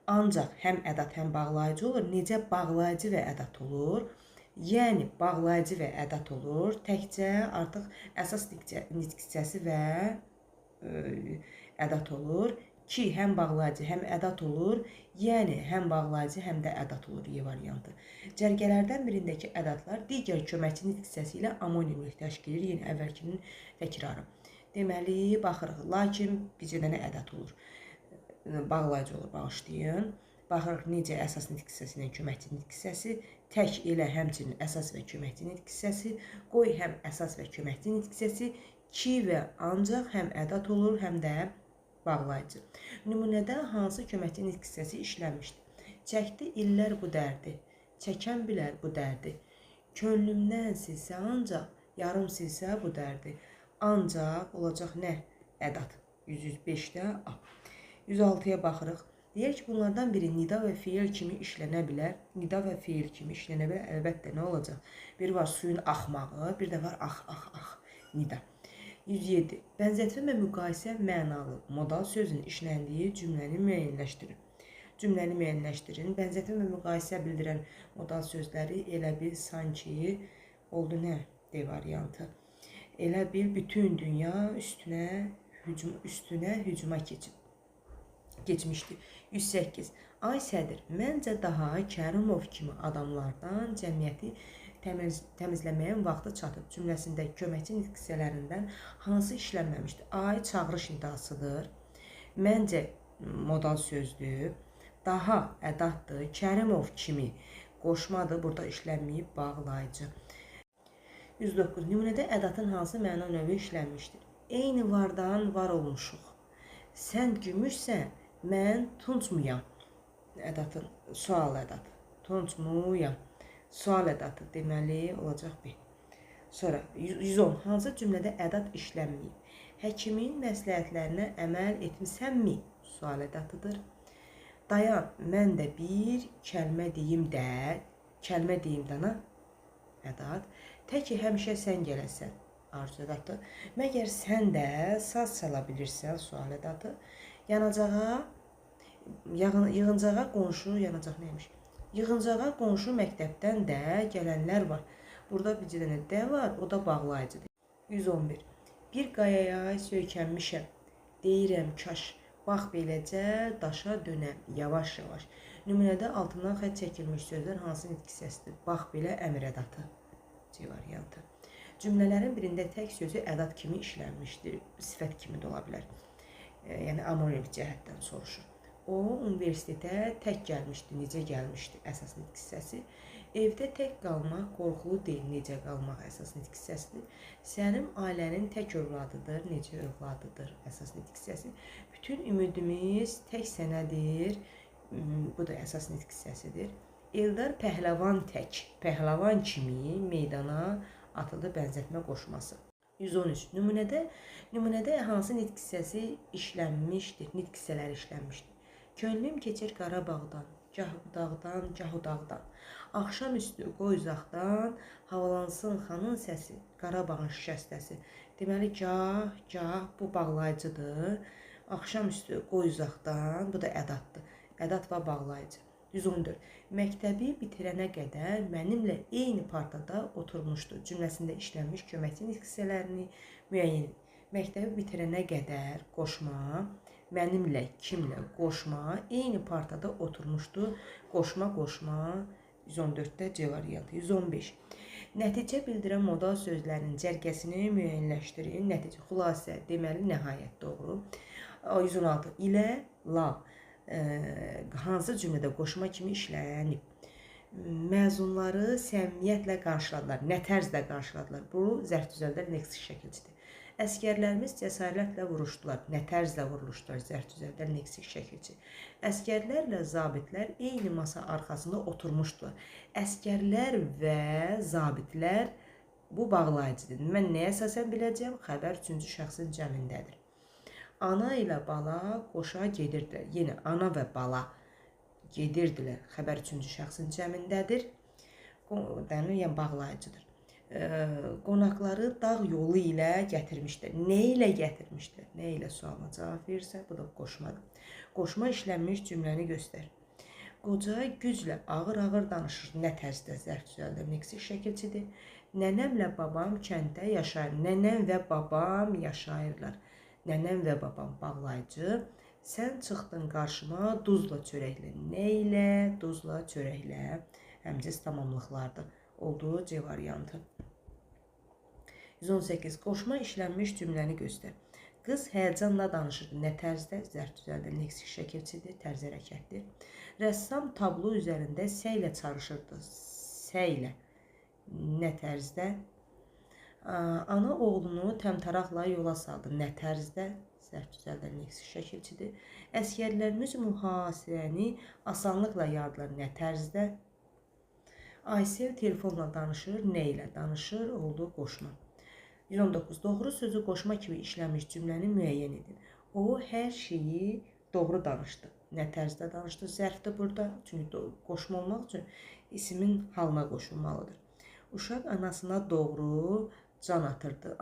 Ancaq həm ədat, həm bağlayıcı olur. Necə bağlayıcı və ədat olur? Yəni, bağlayıcı və ədat olur. Təkcə artıq əsas nitq hissəsi və ədat olur. Ki, həm bağlayıcı, həm ədat olur. Yəni, həm bağlayıcı, həm də ədat olur. Y variantı. Cərgələrdən birindəki ədatlar digər köməkçi nitq hissəsi ilə amonimlik təşkil edir. Yenə əvvəlkinin təkrarı. Deməli, baxırıq. Lakin bir dənə ədat olur. Bağlayıcı olur, bağışlayın. Baxırıq necə əsas nitq hissəsi ilə köməkçi nitq hissəsi, tək elə həmçinin əsas və köməkçi nitq hissəsi, qoy həm əsas və köməkçi nitq hissəsi, ki və ancaq həm ədat olur, həm də bağlayıcı. Nümunədə hansı köməkçi nitq hissəsi işlənmişdir? Çəkdi illər bu dərdi, çəkən bilər bu dərdi. Könlümdən silsə ancaq, yarım silsə bu dərdi. Ancaq olacaq nə? Ədat. 105-də A. 106-ya baxırıq. Deyək ki, bunlardan biri nida və feil kimi işlənə bilər. Nida və feil kimi işlənə bilər. Əlbəttə, nə olacaq? Bir var suyun axmağı, bir də var ax, ax, ax nida. 107. Bənzətmə və müqayisə mənalı modal sözün işləndiyi cümləni müəyyənləşdirin. Cümləni müəyyənləşdirin. Bənzətmə və müqayisə bildirən modal sözləri elə bil sanki oldu nə? D variantı. Elə bil bütün dünya üstünə hücuma keçib. Keçmişdi. 108. Ay sədir, məncə daha Kərimov kimi adamlardan cəmiyyəti təmizləməyin vaxtı çatıb. Cümləsində köməkçi nitq hissələrindən hansı işlənməmişdir? Ay çağırış nidasıdır. Məncə modal sözdür. Daha ədatdır. Kərimov kimi qoşmadır. Burada işlənməyib bağlayıcı. 109. Nümunədə ədatın hansı məna növü işlənmişdir? Eyni vardan var olmuşuq. Sən gümüşsən, mən tuncmuyam. Ədatın sual ədatı. Tuncmuyam. Sual ədatı deməli olacaq B. Sonra 110. Hansı cümlədə ədat işlənməyib? Həkimin məsləhətlərinə əməl etmisənmi? Sual ədatıdır. Dayan, mən də bir kəlmə deyim də, kəlmə deyim dana ədat. Tək ki, həmişə sən gələsən, arzu ədatı. Məgər sən də saz çala bilirsən, sual ədatı. Yanacağa, yığıncağa qonşu, yanacaq neymiş? Yığıncağa qonşu məktəbdən də gələnlər var. Burada bir dənə də var, o da bağlayıcıdır. 111. Bir qayaya söykənmişəm. Deyirəm kaş, bax beləcə daşa dönəm, yavaş-yavaş. Nümunədə altından xətt çəkilmiş sözlər hansı nitq hissəsidir? Bax belə əmr ədatı. C variantı. Cümlələrin birində tək sözü ədat kimi işlənmişdir, sifət kimi də ola bilər. Yəni, amonim cəhətdən soruşur. O, universitetə tək gəlmişdi, necə gəlmişdi? Əsas nitq hissəsi. Evdə tək qalmaq qorxulu deyil, necə qalmaq əsas nitq hissəsidir. Səlim ailənin tək övladıdır, necə övladıdır? Əsas nitq hissəsi. Bütün ümidimiz tək sənədir, bu da əsas nitq hissəsidir. Eldar pəhləvan tək, pəhləvan kimi meydana atıldı bənzətmə qoşması. 113. Nümunədə hansı nitq hissəsi işlənmişdir? Nitq hissələri işlənmişdir. Könlüm keçir Qarabağdan, gah bu dağdan, gah o dağdan. Axşam üstü qoy uzaqdan, havalansın xanın səsi, Qarabağın şikəstəsi. Deməli, gah, gah bu bağlayıcıdır. Axşam üstü qoy uzaqdan, bu da ədatdır. Ədat və bağlayıcı. 114. Məktəbi bitirənə qədər mənimlə eyni partada oturmuşdu. Cümləsində işlənmiş köməkçi nitq hissələrini müəyyən edin. Məktəbi bitirənə qədər qoşma, mənimlə, kimlə qoşma, eyni partada oturmuşdu. Qoşma, qoşma. 114-də C variantı. 115. Nəticə bildirən modal sözlərin cərgəsini müəyyənləşdirin. Nəticə, xülasə, deməli, nəhayət doğru. 116. İlə, la. Hansı cümlədə qoşma kimi işlənib? Məzunları səmimiyyətlə qarşıladılar. Nə tərzdə qarşıladılar? Bu, zərf düzəldən leksik şəkilçidir. Əsgərlərimiz cəsarətlə vuruşdular. Nə tərzdə vuruluşdular? Zərf düzəldən leksik şəkilçi. Əsgərlərlə zabitlər eyni masa arxasında oturmuşdular. Əsgərlər və zabitlər bu bağlayıcıdır. Mən nəyə əsasən biləcəm? Xəbər üçüncü şəxsin cəmindədir. Ana ilə bala qoşa gedirdilər. Yenə ana və bala gedirdilər. Xəbər üçüncü şəxsin cəmindədir. Yəni bağlayıcıdır. Qonaqları dağ yolu ilə gətirmişlər. Nə ilə gətirmişlər? Nə ilə sualına cavab verirsə, bu da qoşmadır. Qoşma işlənmiş cümləni göstər. Qoca güclə ağır-ağır danışır. Nə tərzdə zərf düzəldən leksik şəkilçidir. Nənəmlə babam kənddə yaşayır. Nənəm və babam yaşayırlar. Nənəm və babam bağlayıcı. Sən çıxdın qarşıma duzla çörəklə. Nə ilə? Duzla çörəklə. Həmciz tamamlıqlardır. Olduğu C variantı. 118. Qoşma işlənmiş cümləni göstər. Qız həyəcanla danışırdı. Nə tərzdə? Zərf düzəldən leksik şəkilçidir, tərz hərəkətdir. Rəssam tablo üzərində səylə çalışırdı. Səylə. Nə tərzdə? Ana oğlunu təmtəraqla yola saldı. Nə tərzdə? Zərf düzəldən leksik şəkilçidir. Əsgərlərimiz mühasirəni asanlıqla yardılar. Nə tərzdə? Aysel telefonla danışır. Nə ilə danışır? Oldu qoşma. 119. Doğru sözü qoşma kimi işlənmiş cümləni müəyyən edin. O, hər şeyi doğru danışdı. Nə tərzdə danışdı? Zərfdir burada. Çünki qoşma olmaq üçün ismin halına qoşulmalıdır. Uşaq anasına doğru can atırdı.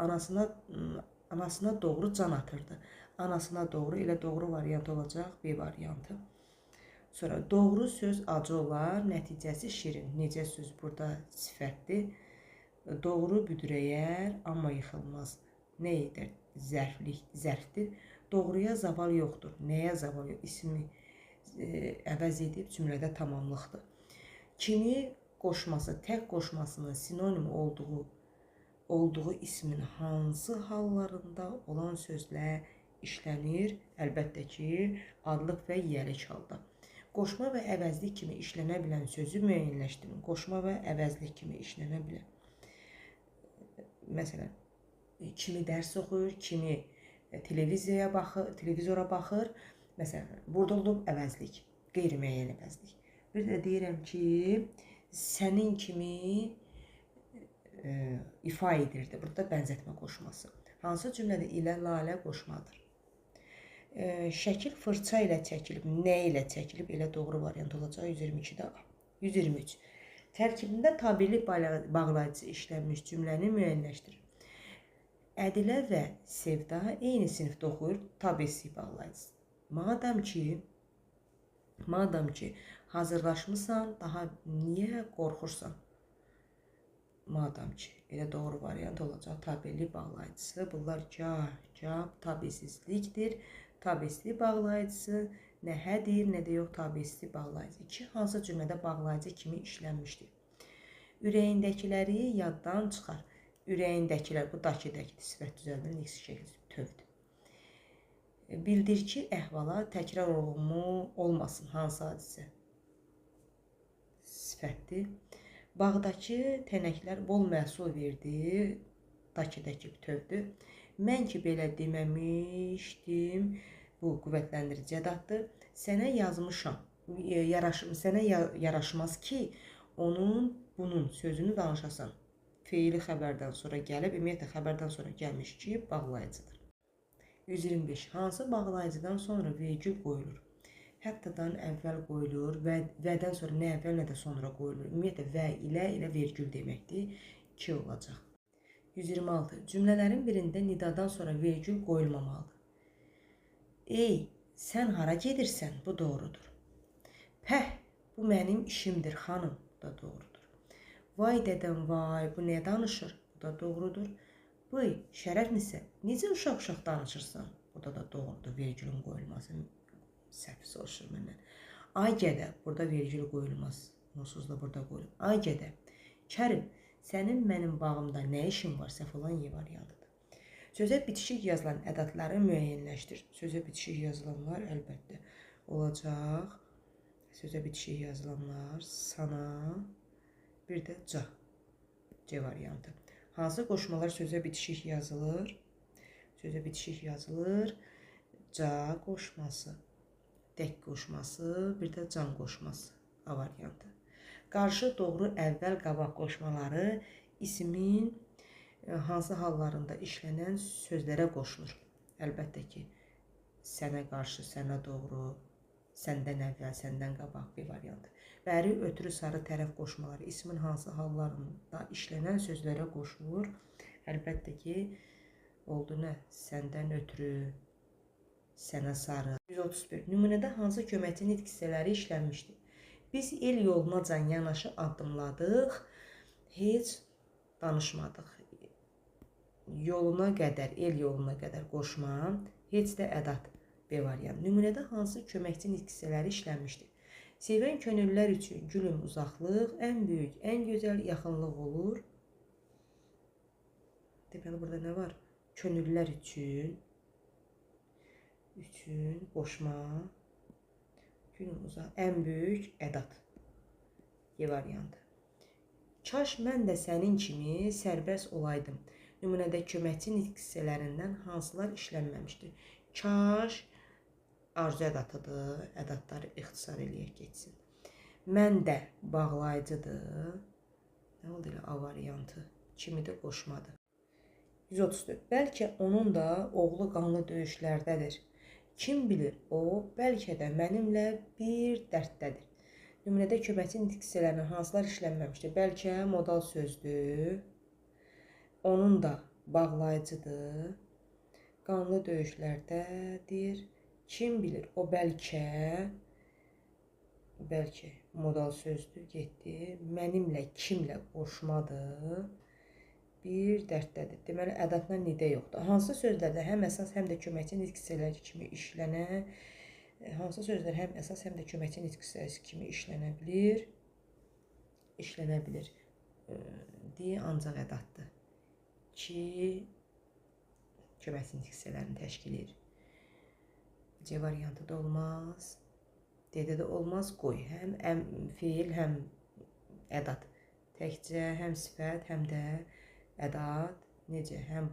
Anasına doğru can atırdı. Anasına doğru elə doğru variant olacaq. B variantı. Sonra doğru söz acı olar, nəticəsi şirin. Necə söz burada sifətdir. Doğru büdrəyər, amma yıxılmaz. Nə edir? Zərflik, zərfdir. Doğruya zaval yoxdur. Nəyə zaval yox? İsmi əvəz edib cümlədə tamamlıqdır. Kimi qoşması, tək qoşmasının sinonim olduğu ismin hansı hallarında olan sözlə işlənir? Əlbəttə ki, adlıq və yiyəlik halda. Qoşma və əvəzlik kimi işlənə bilən sözü müəyyənləşdirin. Qoşma və əvəzlik kimi işlənə bilən. Məsələn, kimi dərs oxuyur, kimi televiziyaya baxır, televizora baxır. Məsələn, burada olub əvəzlik, qeyri-müəyyən əvəzlik. Bir də deyirəm ki, sənin kimi ifa edirdi. Burada bənzətmə qoşması. Hansı cümlədə ilə lalə qoşmadır? Şəkil fırça ilə çəkilib, nə ilə çəkilib? Elə doğru variant olacaq. 122-də A. 123. Tərkibində tabelik bağlayıcısı işlənmiş cümləni müəyyənləşdirir. Ədilə və Sevda eyni sinifdə oxuyur, tabesi bağlayıcısı. Madam ki hazırlaşmısan, daha niyə qorxursan? Madam ki, elə doğru variant olacaq tabelik bağlayıcısı. Bunlar gah, gah tabesizlikdir. Tabesizlik bağlayıcısı nə hədir, nə də yox tabesizlik bağlayıcısı. 2. Hansı cümlədə bağlayıcı kimi işlənmişdir? Ürəyindəkiləri yaddan çıxar. Ürəyindəkilər, bu dakidəkidir, sifət düzəldən x şəkli bütövdür. Bildir ki, əhvalat təkrar olumu olmasın. Hansı hadisə? Sifətdir. Bağdakı tənəklər bol məhsul verdi. Dakidəki bütövdür. Mən ki, belə deməmişdim. Bu qüvvətləndirici ədatdır. Sənə yazmışam. Sənə yaraşmaz ki, onun, bunun sözünü danışasan. Feili xəbərdən sonra gəlib, ümumiyyətlə xəbərdən sonra gəlmiş ki, bağlayıcıdır. 125. Hansı bağlayıcıdan sonra vergül qoyulur? Həttadan əvvəl qoyulur və vədən sonra nə əvvəl, nə də sonra qoyulur. Ümumiyyətlə və ilə elə vergül deməkdir. 2 olacaq. 126. Cümlələrin birində nidadan sonra vergül qoyulmamalıdır. Ey, sən hara gedirsən? Bu doğrudur. Pəh, bu mənim işimdir, xanım. Bu da doğrudur. Vay dədəm, vay, bu nə danışır? Bu da doğrudur. Bıy, şərəflisə, necə uşaq-uşaq danışırsan? Bu da doğrudur, vergülün qoyulması. Səhv soruşur məndən. Ay gədə, burada vergül qoyulmaz. Onsuz da burada qoyulur. Ay gədə, Kərim, sənin mənim bağımda nə işin var? Səhv olan Y variantıdır. Sözə bitişik yazılan ədadları müəyyənləşdir. Sözə bitişik yazılanlar əlbəttə olacaq. Sözə bitişik yazılanlar sana, bir də ca. C variantı. Hansı qoşmalar sözə bitişik yazılır? Sözə bitişik yazılır. Ca qoşması, dək qoşması, bir də can qoşması. A variantı. Qarşı, doğru, əvvəl, qabaq qoşmaları ismin hansı hallarında işlənən sözlərə qoşulur? Əlbəttə ki, sənə qarşı, sənə doğru, səndən əvvəl, səndən qabaq bir variantı. Bəri, ötürü, sarı, tərəf qoşmaları ismin hansı hallarında işlənən sözlərə qoşulur? Əlbəttə ki, oldu nə? Səndən ötürü, sənə sarı. 131. Nümunədə hansı köməkçi nitq hissələri işlənmişdir? Biz el yolunacan yanaşı addımladıq, heç danışmadıq. Yoluna qədər, el yoluna qədər qoşma, heç də ədat. B variantı. Nümunədə hansı köməkçi nitq hissələri işlənmişdir? Sevən könüllülər üçün gülüm uzaqlıq, ən böyük, ən gözəl yaxınlıq olur. Deməli, burada nə var? Könüllülər üçün qoşma, gülüm uzaq, ən böyük ədat. G variantı. Kaş mən də sənin kimi sərbəst olaydım. Nümunədə köməkçi nitq hissələrindən hansılar işlənməmişdir? Kaş arzu ədatıdır, ədatları ixtisar eləyək getsin. Mən də bağlayıcıdır. Nə oldu elə A variantı? Kimi də qoşmadı. 134. Bəlkə onun da oğlu qanlı döyüşlərdədir. Kim bilir, o bəlkə də mənimlə bir dərddədir. Nümunədə köməkçi nitq hissələrindən hansılar işlənməmişdir? Bəlkə modal sözdür. Onun da bağlayıcıdır. Qanlı döyüşlərdədir. Kim bilir, o bəlkə modal sözdür, getdi. Mənimlə, kimlə qoşmadır, bir dərddədir. Deməli, ədatla nidə yoxdur. Hansı sözlərdə həm əsas, həm də köməkçi nitq hissələri kimi işlənə, hansı sözlər həm əsas, həm də köməkçi nitq hissəsi kimi işlənə bilir? İşlənə bilir. Deyə ancaq ədatdır ki, köməkçi nitq hissələrini təşkil edir. C variantı da olmaz. D-də də olmaz. Qoy. Həm feil, həm ədat. Təkcə həm sifət, həm də ədat. Necə? Həm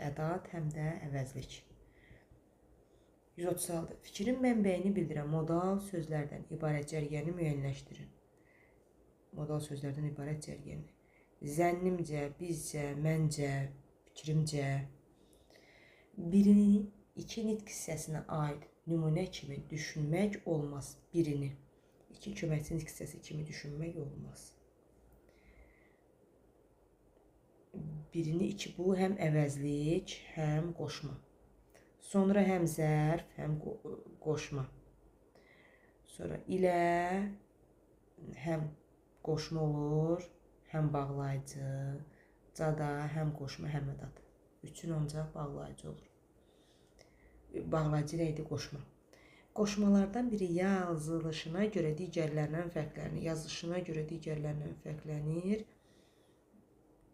ədat, həm də əvəzlik. 136. Fikrin mənbəyini bildirən modal sözlərdən ibarət cərgəni müəyyənləşdirin. Modal sözlərdən ibarət cərgəni. Zənnimcə, bizcə, məncə, fikrimcə. Birini iki nitq hissəsinə aid nümunə kimi düşünmək olmaz. Birini iki köməkçi nitq hissəsi kimi düşünmək olmaz. Birini iki, bu həm əvəzlik, həm qoşma. Sonra həm zərf, həm qoşma. Sonra ilə həm qoşma olur, Həm bağlayıcı, cada, həm qoşma, həm ədat. Üçün ancaq bağlayıcı olur. Bağlayıcı nə idi? Qoşma. Qoşmalardan biri yazılışına görə digərlərindən fərqlənir. Yazılışına görə digərlərindən fərqlənir.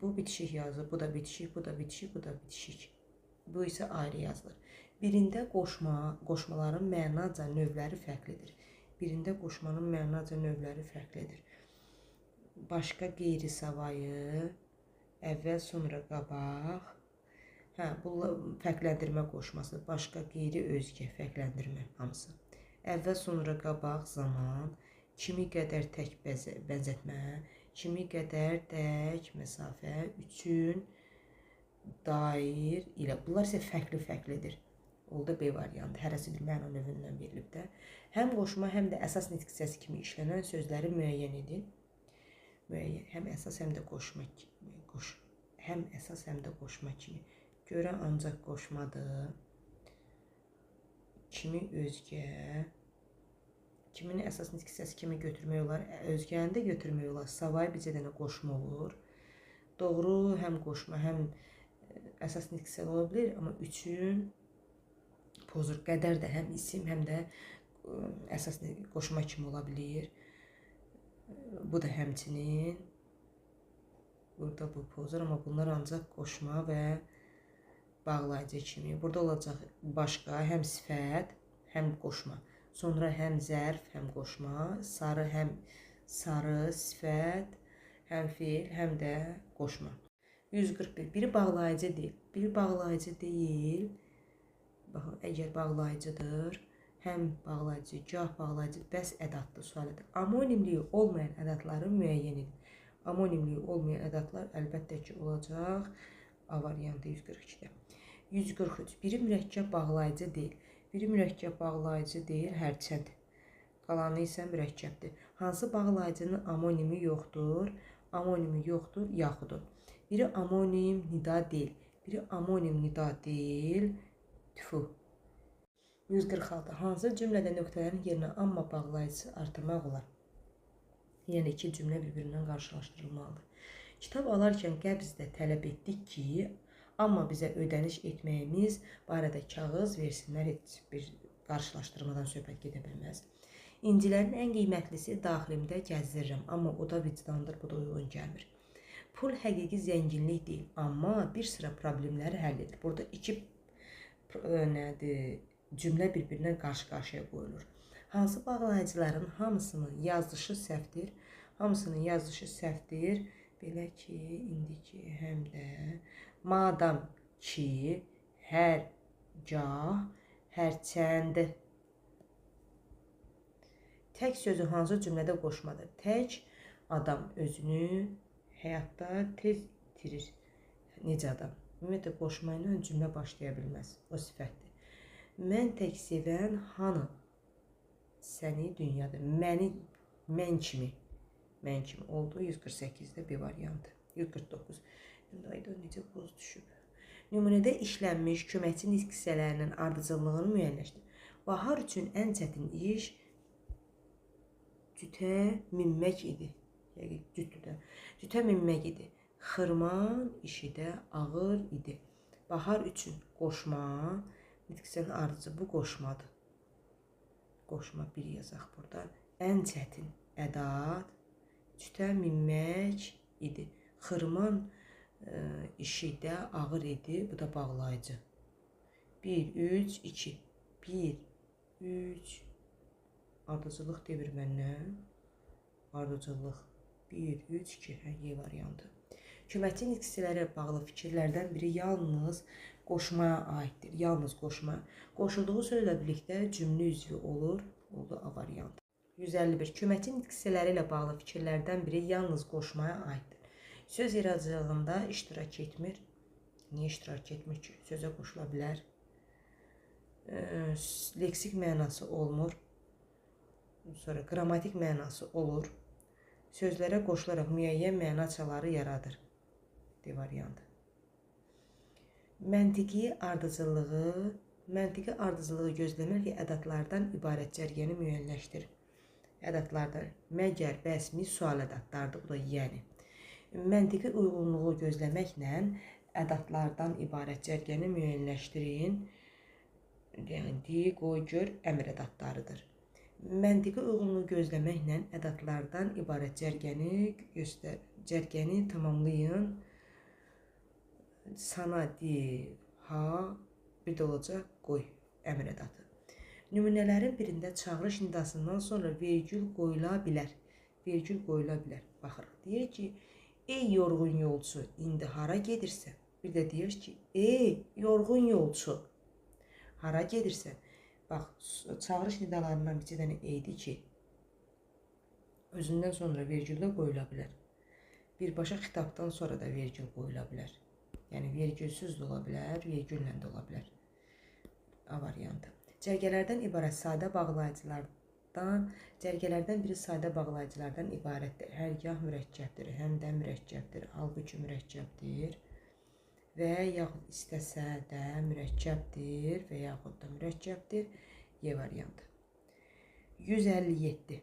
Bu bitişik yazılır, bu da bitişik, bu da bitişik, bu da bitişik. Bu isə ayrı yazılır. Birində qoşmaların mənaca növləri fərqlidir. Birində qoşmanın mənaca növləri fərqlidir. Başqa qeyri-savayı, əvvəl, sonra qabaq. Hə, bu fərqləndirmə qoşması, başqa qeyri özgə fərqləndirmə hamısı. Əvvəl, sonra qabaq, zaman, kimi qədər tək bənzətmə, kimi qədər tək məsafə, üçün, dair ilə. Bunlar isə fərqli-fərqlidir. Oldu B variantı. Hərəsi bir məna növündən verilib də. Həm qoşma, həm də əsas nitq hissəsi kimi işlənən sözləri müəyyən edin. Müəyyən, həm əsas, həm də qoşma, həm əsas, həm də qoşma kimi. Görə ancaq qoşmadır. Kimi özgə, kimini əsas nitq hissəsi kimi götürmək olar, özgəni də götürmək olar. Savayı bircə dənə qoşma olur. Doğru, həm qoşma, həm əsas nitq hissəsi ola bilir, amma üçün pozur. Qədər də həm isim, həm də əsas qoşma kimi ola bilir. Bu da həmçinin. Burada bu pozur, amma bunlar ancaq qoşma və bağlayıcı kimi. Burada olacaq başqa həm sifət, həm qoşma. Sonra həm zərf, həm qoşma. Sarı həm sarı sifət, həm feil, həm də qoşma. 141. Biri bağlayıcı deyil. Biri bağlayıcı deyil. Baxın, əgər bağlayıcıdır, həm bağlayıcı, gah bağlayıcı, bəs ədaddır, sual edir. Amonimliyi olmayan ədadları müəyyən edin. Amonimliyi olmayan ədadlar əlbəttə ki, olacaq. A variantı 142-də. 143. Biri mürəkkəb bağlayıcı deyil. Biri mürəkkəb bağlayıcı deyil, hərçənd. Qalanı isə mürəkkəbdir. Hansı bağlayıcının amonimi yoxdur? Amonimi yoxdur, yaxudur. Biri amonim nida deyil. Biri amonim nida deyil. Tüfu. 146. Hansı cümlədə nöqtələrin yerinə amma bağlayıcısı artırmaq olar? Yəni iki cümlə bir-birindən qarşılaşdırılmalıdır. Kitab alarkən qəbzdə tələb etdik ki, amma bizə ödəniş etməyimiz barədə kağız versinlər, heç bir qarşılaşdırmadan söhbət gedə bilməz. İncilərin ən qiymətlisi daxilimdə gəzdirirəm, amma o da vicdandır, bu da uyğun gəlmir. Pul həqiqi zənginlik deyil, amma bir sıra problemləri həll edir. Burada iki cümlə bir-birinə qarşı-qarşıya qoyulur. Hansı bağlayıcıların hamısının yazılışı səhvdir? Hamısının yazılışı səhvdir. Belə ki, indiki həm də madam ki, hər gah, hərçənd. Tək sözü hansı cümlədə qoşmadır? Tək adam özünü həyatda tez itirir. Necə adam? Ümumiyyətlə, qoşma ilə cümlə başlaya bilməz. O sifətdir. Mən tək sevən hanı səni dünyada? Məni, mən kimi. Mən kimi oldu. 148-də bir variantı. 149. Ayda necə boz düşüb. Nümunədə işlənmiş köməkçi nitq hissələrinin ardıcıllığını müəyyənləşdir. Bahar üçün ən çətin iş cütə minmək idi. Yəqin cütdür də. Cütə minmək idi. Xırman işi də ağır idi. Bahar üçün qoşma, nitq hissənin ardıcı bu qoşmadır. Qoşma bir yazaq burada. Ən çətin ədat cütə minmək idi. Xırman işi də ağır idi. Bu da bağlayıcı. 1, 3, 2. 1, 3. Ardıcıllıq demir məndən. Ardıcıllıq. 1, 3, 2. Hə, Y variantı. Köməkçi nitq hissələrə bağlı fikirlərdən biri yalnız qoşmaya aiddir. Yalnız qoşma. Qoşulduğu sözlə birlikdə cümlə üzvü olur. Oldu A variantı. 151. Köməkçi nitq hissələri ilə bağlı fikirlərdən biri yalnız qoşmaya aiddir. Söz yaradıcılığında iştirak etmir. Niyə iştirak etmir ki? Sözə qoşula bilər. Leksik mənası olmur. Sonra qrammatik mənası olur. Sözlərə qoşularaq müəyyən mənaçaları yaradır. D variantı. Məntiqi ardıcıllığı gözləmək ədadlardan ibarət cərgəni müəyyənləşdirir. Ədadlardan məgər, bəs, mi, sual ədadlardır. Bu da yəni. Məntiqi uyğunluğu gözləməklə ədatlardan ibarət cərgəni müəyyənləşdirin. Yəni, di, qoy, gör əmr ədatlarıdır. Məntiqi uyğunluğu gözləməklə ədatlardan ibarət cərgəni tamamlayın. Sana, di, ha, bir də olacaq qoy əmr ədatı. Nümunələrin birində çağırış nidasından sonra vergül qoyula bilər. Vergül qoyula bilər. Baxırıq. Deyir ki, ey yorğun yolçu, indi hara gedirsən? Bir də deyir ki, ey yorğun yolçu, hara gedirsən? Bax, çağırış nidalarından bir dənə eydi ki, özündən sonra vergül də qoyula bilər. Birbaşa xitabdan sonra da vergül qoyula bilər. Yəni, vergülsüz də ola bilər, vergüllə də ola bilər. A variantı. Cərgələrdən ibarət sadə bağlayıcılardan, cərgələrdən biri sadə bağlayıcılardan ibarətdir. Hərgah mürəkkəbdir, həm də mürəkkəbdir, halbuki mürəkkəbdir və yaxud istəsə də mürəkkəbdir və yaxud da mürəkkəbdir. Y variantı. 157.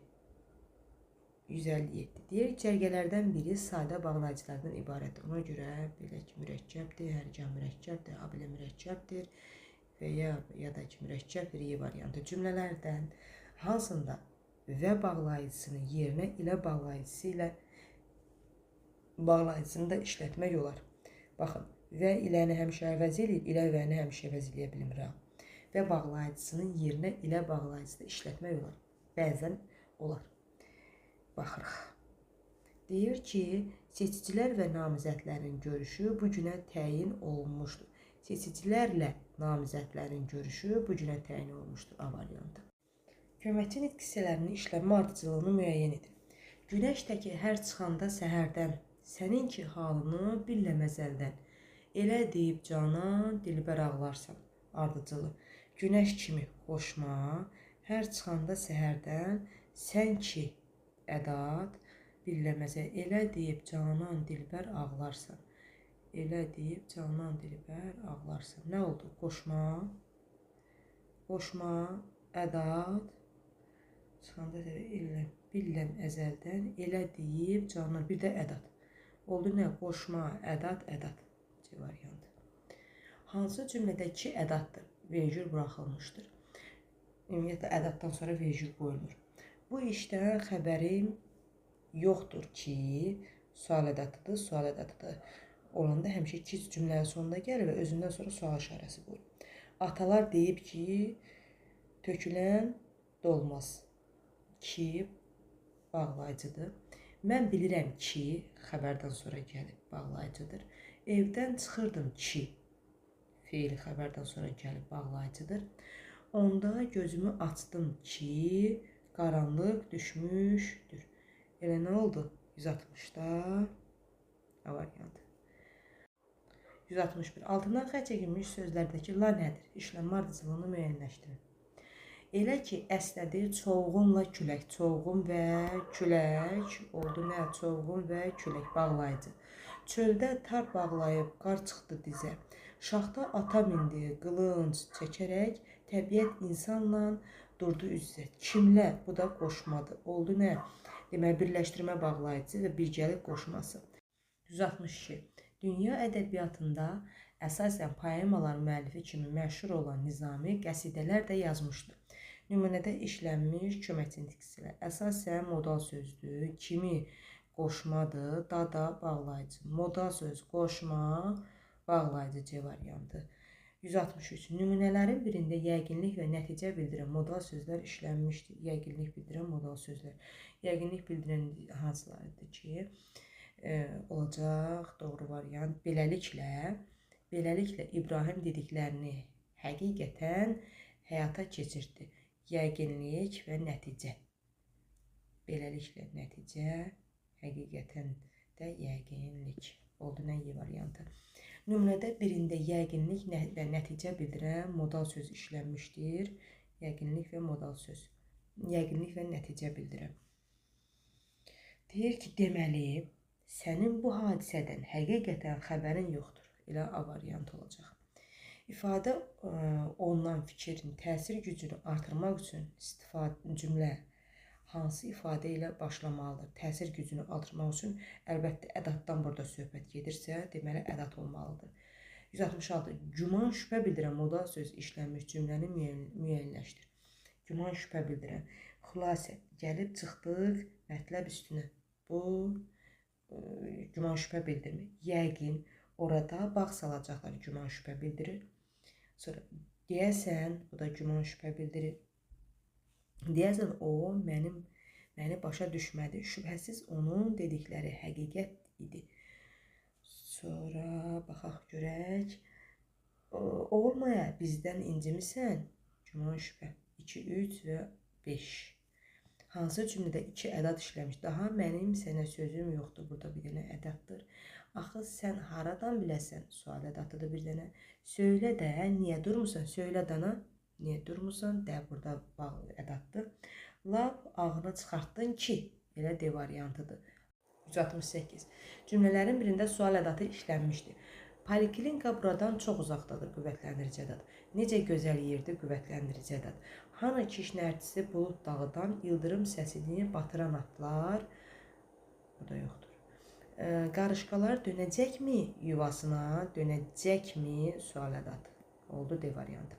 157. Deyir, cərgələrdən biri sadə bağlayıcılardan ibarətdir. Ona görə belə ki, mürəkkəbdir, hərgah mürəkkəbdir, a belə mürəkkəbdir və ya da ki, mürəkkəbdir. Y variantı. Cümlələrdən hansında və bağlayıcısının yerinə ilə bağlayıcısı ilə bağlayıcısını da işlətmək olar. Baxın, və iləni həmişə əvəz eləyir, ilə vəni həmişə əvəz eləyə bilmirəm. Və bağlayıcısının yerinə ilə bağlayıcısını işlətmək olar. Bəzən olar. Baxırıq. Deyir ki, seçicilər və namizədlərin görüşü bu günə təyin olunmuşdur. Seçicilərlə namizədlərin görüşü bu günə təyin olunmuşdur. A variantı. Köməkçi nitq hissələrinin işlənmə ardıcıllığını müəyyən edin. Günəş təki hər çıxanda səhərdən, sənin ki halını billə məzəldən, elə deyib canan dilbər ağlarsan. Ardıcılı. Günəş kimi qoşma, hər çıxanda səhərdən, sən ki ədat, billə məzəl, elə deyib canan dilbər ağlarsan. Elə deyib canan dilbər ağlarsan. Nə oldu? Qoşma, qoşma, ədat, çıxanda billəm əzəldən, elə deyib canan, bir də ədat. Oldu nə? Qoşma, ədat, ədat. C variantı. Hansı cümlədə ki ədatdır? Vergül buraxılmışdır. Ümumiyyətlə, ədatdan sonra vergül qoyulmur. Bu işdən xəbərim yoxdur ki, sual ədatıdır, sual ədatıdır. Olanda həmişə ki cümlənin sonunda gəlir və özündən sonra sual işarəsi qoyulur. Atalar deyib ki, tökülən dolmaz. Ki bağlayıcıdır. Mən bilirəm ki, xəbərdən sonra gəlib bağlayıcıdır. Evdən çıxırdım ki, feil xəbərdən sonra gəlib bağlayıcıdır. Onda gözümü açdım ki, qaranlıq düşmüşdür. Elə nə oldu? 160-da A variantı. 161. Altından xətt çəkilmiş sözlərdəki la nədir? İşlənmə ardıcıllığını müəyyənləşdirin. Elə ki, əsnədi çovğunla külək. Çovğun və külək oldu nə? Çovğun və külək bağlayıcı. Çöldə tar bağlayıb qar çıxdı dizə. Şaxta ata mindi qılınc çəkərək, təbiət insanla durdu üz-üzə. Kimlə? Bu da qoşmadır. Oldu nə? Deməli, birləşdirmə bağlayıcısı və birgəlik qoşması. 162. Dünya ədəbiyyatında əsasən poemalar müəllifi kimi məşhur olan Nizami qəsidələr də yazmışdı. Nümunədə işlənmiş köməkçi nitq hissələri. Əsasən modal sözdür, kimi qoşmadır, da bağlayıcı. Modal söz qoşma, bağlayıcı C variantı. 163. Nümunələrin birində yəqinlik və nəticə bildirən modal sözlər işlənmişdir. Yəqinlik bildirən modal sözlər. Yəqinlik bildirən hansılardır ki, olacaq doğru variant. Beləliklə İbrahim dediklərini həqiqətən həyata keçirtdi. Yəqinlik və nəticə. Beləliklə nəticə, həqiqətən də yəqinlik. Oldu nə Y variantı. Nümunədə birində yəqinlik və nəticə bildirən modal söz işlənmişdir. Yəqinlik və modal söz. Yəqinlik və nəticə bildirən. Deyir ki, deməli, sənin bu hadisədən həqiqətən xəbərin yoxdur. Elə A variantı olacaq. İfadə olunan fikrin təsir gücünü artırmaq üçün istifadə cümlə Hansı ifadə ilə başlamalıdır? Təsir gücünü artırmaq üçün əlbəttə ədaddan burada söhbət gedirsə, deməli ədad olmalıdır. 166. Güman şübhə bildirən modal söz işlənmiş cümləni müəyyənləşdir. Güman şübhə bildirən. Xülasə, gəlib çıxdıq mətləb üstünə. Bu, güman şübhə bildirmir. Yəqin, orada bağ salacaqlar güman şübhə bildirir. Sonra, deyəsən, bu da güman şübhə bildirir. Deyəsən, o məni başa düşmədi. Şübhəsiz onun dedikləri həqiqət idi. Sonra baxaq görək. Olmaya bizdən incimisən? Güman şübhə. 2, 3 və 5. Hansı cümlədə 2 ədad işləmiş? Daha mənim sənə sözüm yoxdur. Burada bir dənə ədaddır. Axı sən haradan biləsən? Sual ədadıdır bir dənə. Söylə də, niyə durmursan? Söylə dana. Niyə durmursan? Də burada bağlı ədaddır. Lap ağını çıxartdın ki, elə D variantıdır. 168. Cümlələrin birində sual ədatı işlənmişdir. Poliklinika buradan çox uzaqdadır, qüvvətləndirici ədad. Necə gözəl yerdir, qüvvətləndirici ədad. Hanı kişnərtisi bulud dağıdan, ildırım səsini batıran atlar, burada yoxdur. Qarışqalar dönəcəkmi yuvasına, dönəcəkmi sual ədatı. Oldu D variantı.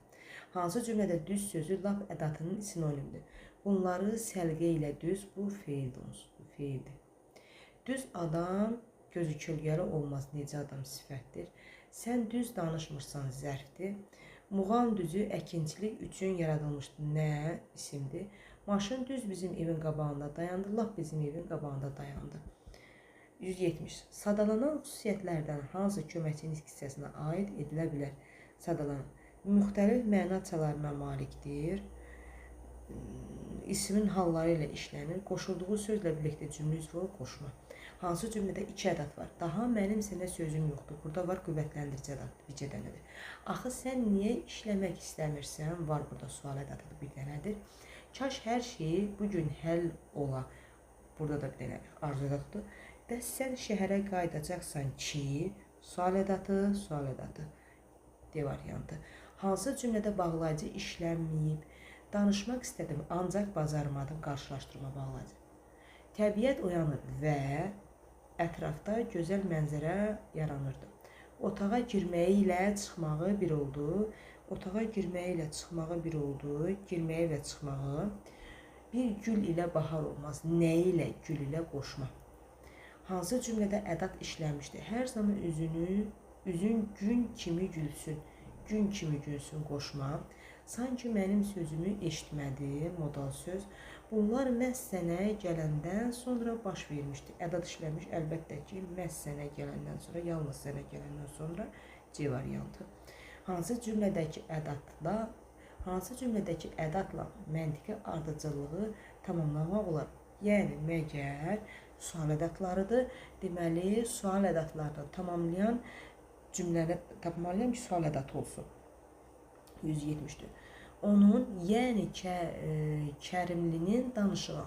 Hansı cümlədə düz sözü lap ədatının sinonimdir? Bunları səliqə ilə düz, bu feildir onsuz, bu feildir. Düz adam gözü kölgəli olmaz, necə adam sifətdir. Sən düz danışmırsan, zərfdir. Muğan düzü əkinçilik üçün yaradılmışdır, nə isimdir. Maşın düz bizim evin qabağında dayandı, lap bizim evin qabağında dayandı. 170. Sadalanan xüsusiyyətlərdən hansı köməkçi nitq hissəsinə aid edilə bilər? Sadalanan. Müxtəlif məna açarlarına malikdir. İsmin halları ilə işlənir. Qoşulduğu sözlə birlikdə cümlə üzvü qoşma. Hansı cümlədə 2 ədad var? Daha mənim sənə sözüm yoxdur. Burada var qüvvətləndirici ədad, bircə dənədir. Axı sən niyə işləmək istəmirsən? Var burada sual ədadıdır, bir dənədir. Kaş hər şeyi bugün həll ola. Burada da bir dənə arzu ədadıdır. Bəs sən şəhərə qayıdacaqsan ki, sual ədatı, sual ədatı. D variantı. Hansı cümlədə bağlayıcı işlənməyib? Danışmaq istədim, ancaq bacarmadım, qarşılaşdırma bağlayıcı. Təbiət oyanır və ətrafda gözəl mənzərə yaranırdı. Otağa girməyi ilə çıxmağı bir oldu. Otağa girməyi ilə çıxmağı bir oldu. Girməyi və çıxmağı. Bir gül ilə bahar olmaz. Nə ilə? Gül ilə qoşma. Hansı cümlədə ədad işlənmişdi? Hər zaman üzün gün kimi gülsün. Gün kimi gülsün qoşma. Sanki mənim sözümü eşitmədi, modal söz. Bunlar məhz sənə gələndən sonra baş vermişdi. Ədad işləmiş, əlbəttə ki, məhz sənə gələndən sonra, yalnız sənə gələndən sonra C variantı. Hansı cümlədəki ədadla məntiqi ardıcıllığı tamamlamaq olar? Yəni, məgər sual ədadlarıdır. Deməli, sual ədadlarını tamamlayan cümləni tapmalıyam ki, sual ədatı olsun. 174. Onun, yəni Kərimlinin danışığı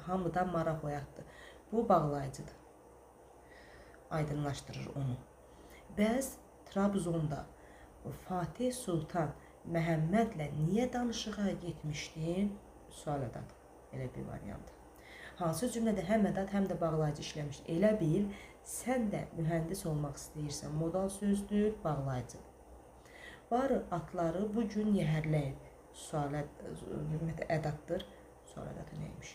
hamıda maraq oyatdı. Bu bağlayıcıdır. Aydınlaşdırır onu. Bəs Trabzonda Fatih Sultan Məhəmmədlə niyə danışığa getmişdin? Sual ədatı. Elə bir variant. Hansı cümlədə həm ədat, həm də bağlayıcı işləmişdir? Elə bil, sən də mühəndis olmaq istəyirsən. Modal sözdür, bağlayıcıdır. Barı atları bu gün yəhərləyib. Sual ümumiyyətlə ədaddır. Sual ədatı neymiş?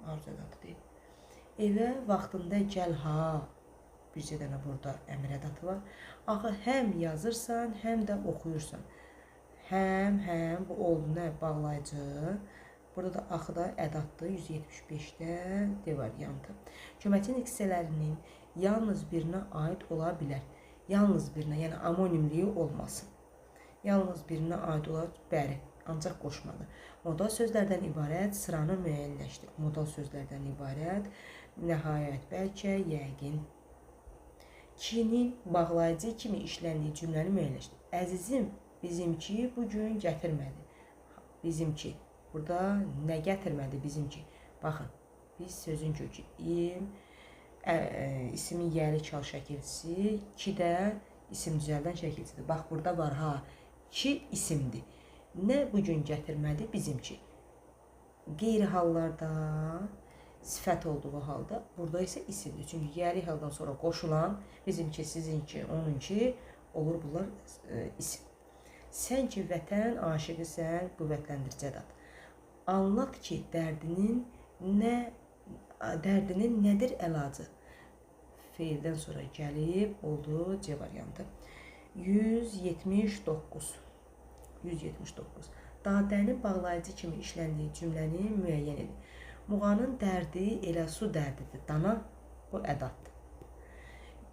Arzu ədatı deyil. Evə vaxtında gəl ha. Bircə dənə burada əmr ədatı var. Axı həm yazırsan, həm də oxuyursan. Həm, bu oldu nə? Bağlayıcı. Burada da axı da ədaddır. 175-də D variantı. Köməkçi hissələrinin yalnız birinə aid ola bilər. Yalnız birinə, yəni amonimliyi olmasın. Yalnız birinə aid olar, bəri, ancaq qoşmadır. Modal sözlərdən ibarət sıranı müəyyənləşdir. Modal sözlərdən ibarət, nəhayət, bəlkə, yəqin. Kinin bağlayıcı kimi işləndiyi cümləni müəyyənləşdir. Əzizim, bizimki bugün gətirmədi. Bizimki. Burada nə gətirmədi bizimki? Baxın, biz sözün kökü im, ismin yəli kal şəkilçisi, ki də isim düzəldən şəkilçisidir. Bax, burada var ha. Ki isimdir. Nə bugün gətirmədi? Bizimki. Qeyri hallarda sifət olduğu halda, burada isə isimdir. Çünki yəli haldan sonra qoşulan bizimki, sizinki, onunki olur bunlar isim. Sən ki vətən aşiqisən, qüvvətləndirici ədat. Anlat ki, dərdinin nədir əlacı? Feildən sonra gəlib, oldu C variantı. 179. 179. Dadənin bağlayıcı kimi işləndiyi cümləni müəyyən edin. Muğanın dərdi elə su dərdidir. Dana bu ədatdır.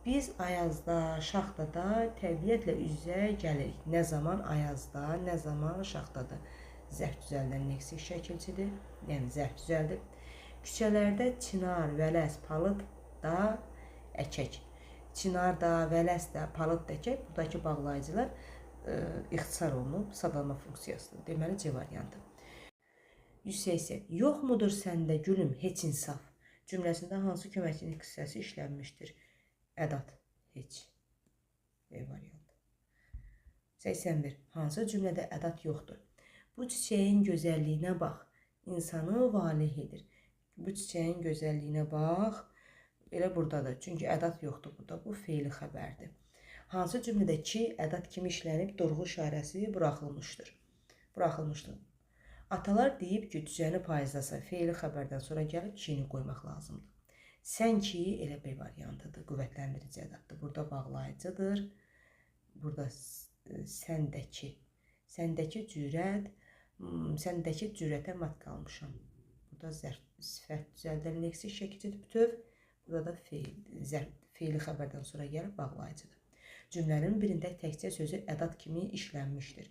Biz ayazda, şaxtada təbiətlə üz-üzə gəlirik. Nə zaman ayazda, nə zaman şaxtada. Zərf düzəldən leksik şəkilçidir. Yəni zərf düzəldib. Küçələrdə çinar, vələs, palıd da əkək. Çinar da, vələs də, palıd da əkək. Buradakı bağlayıcılar ixtisar olunub, sadalama funksiyasıdır. Deməli, C variantı. 180. Yox mudur səndə gülüm heç insaf? Cümləsində hansı köməkçinin hissəsi işlənmişdir? Ədat. Heç. B variantı. 81. Hansı cümlədə ədat yoxdur? Bu çiçəyin gözəlliyinə bax. İnsanı valeh edir. Bu çiçəyin gözəlliyinə bax. Elə buradadır. Çünki ədat yoxdur burada. Bu feili xəbərdir. Hansı cümlədə ki, ədat kimi işlənib, durğu işarəsi buraxılmışdır? Buraxılmışdır. Atalar deyib ki, cücəni payızlasa, feili xəbərdən sonra gəlib kini qoymaq lazımdır. Sən ki, elə B variantıdır, qüvvətləndirici ədatdır. Burada bağlayıcıdır. Burada səndəki. Səndəki cürət, səndəki cürətə mat qalmışam. Burada zərf, sifət düzəldən leksik şəkilçidir bütöv. Burada da feil, zərf, feili xəbərdən sonra gəlib bağlayıcıdır. Cümlənin birində təkcə sözü ədat kimi işlənmişdir.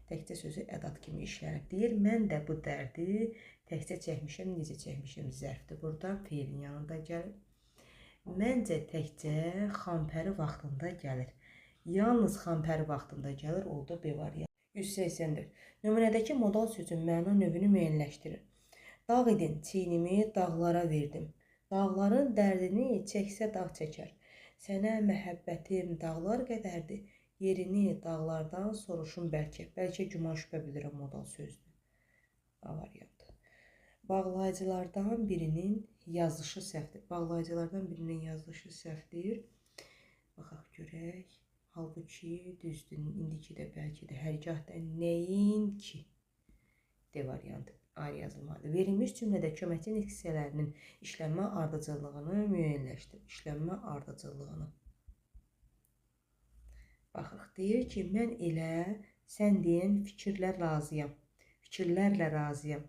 Təkcə sözü ədat kimi işlənib. Deyir, mən də bu dərdi təkcə çəkmişəm, necə çəkmişəm zərfdir. Burada feilin yanında gəlir. Məncə təkcə xampəri vaxtında gəlir. Yalnız xampəri vaxtında gəlir, oldu B variantı. 184. Nümunədəki modal sözün məna növünü müəyyənləşdirir. Dağ idin, çiynimi dağlara verdim. Dağların dərdini çəksə dağ çəkər. Sənə məhəbbətim dağlar qədərdir. Yerini dağlardan soruşum bəlkə. Bəlkə güman şübhə bildirən modal sözdür. A variantı. Bağlayıcılardan birinin yazılışı səhvdir. Bağlayıcılardan birinin yazılışı səhvdir. Baxaq görək. Halbuki düzdür. İndiki də bəlkə də hərgah da nəinki. D variantı. Ayrı yazılmalıdır. Verilmiş cümlədə köməkçi hissələrinin işlənmə ardıcıllığını müəyyənləşdir. İşlənmə ardıcıllığını. Baxırıq. Deyir ki, mən elə sən deyən fikirlər razıyam. Fikirlərlə razıyam.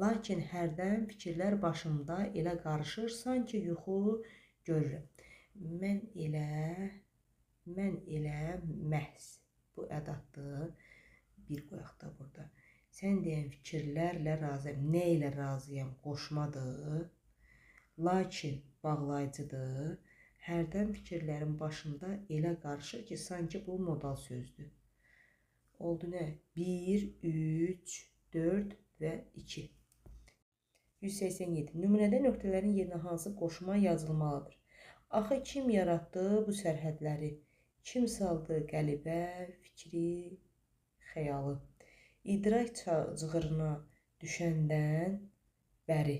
Lakin hərdən fikirlər başımda elə qarışır, sanki yuxu görürəm. Mən elə məhz. Bu ədatdır. Bir qoyaq da burada. Sən deyən fikirlərlə razıyam. Nə ilə razıyam? Qoşmadır. Lakin bağlayıcıdır. Hərdən fikirlərin başında elə qarışır ki, sanki bu modal sözdür. Oldu nə? 1, 3, 4 və 2. 187. Nümunədə nöqtələrin yerinə hansı qoşma yazılmalıdır? Axı kim yaratdı bu sərhədləri? Kim saldı qəlibə, fikri, xəyalı? İdrak cığırına düşəndən bəri.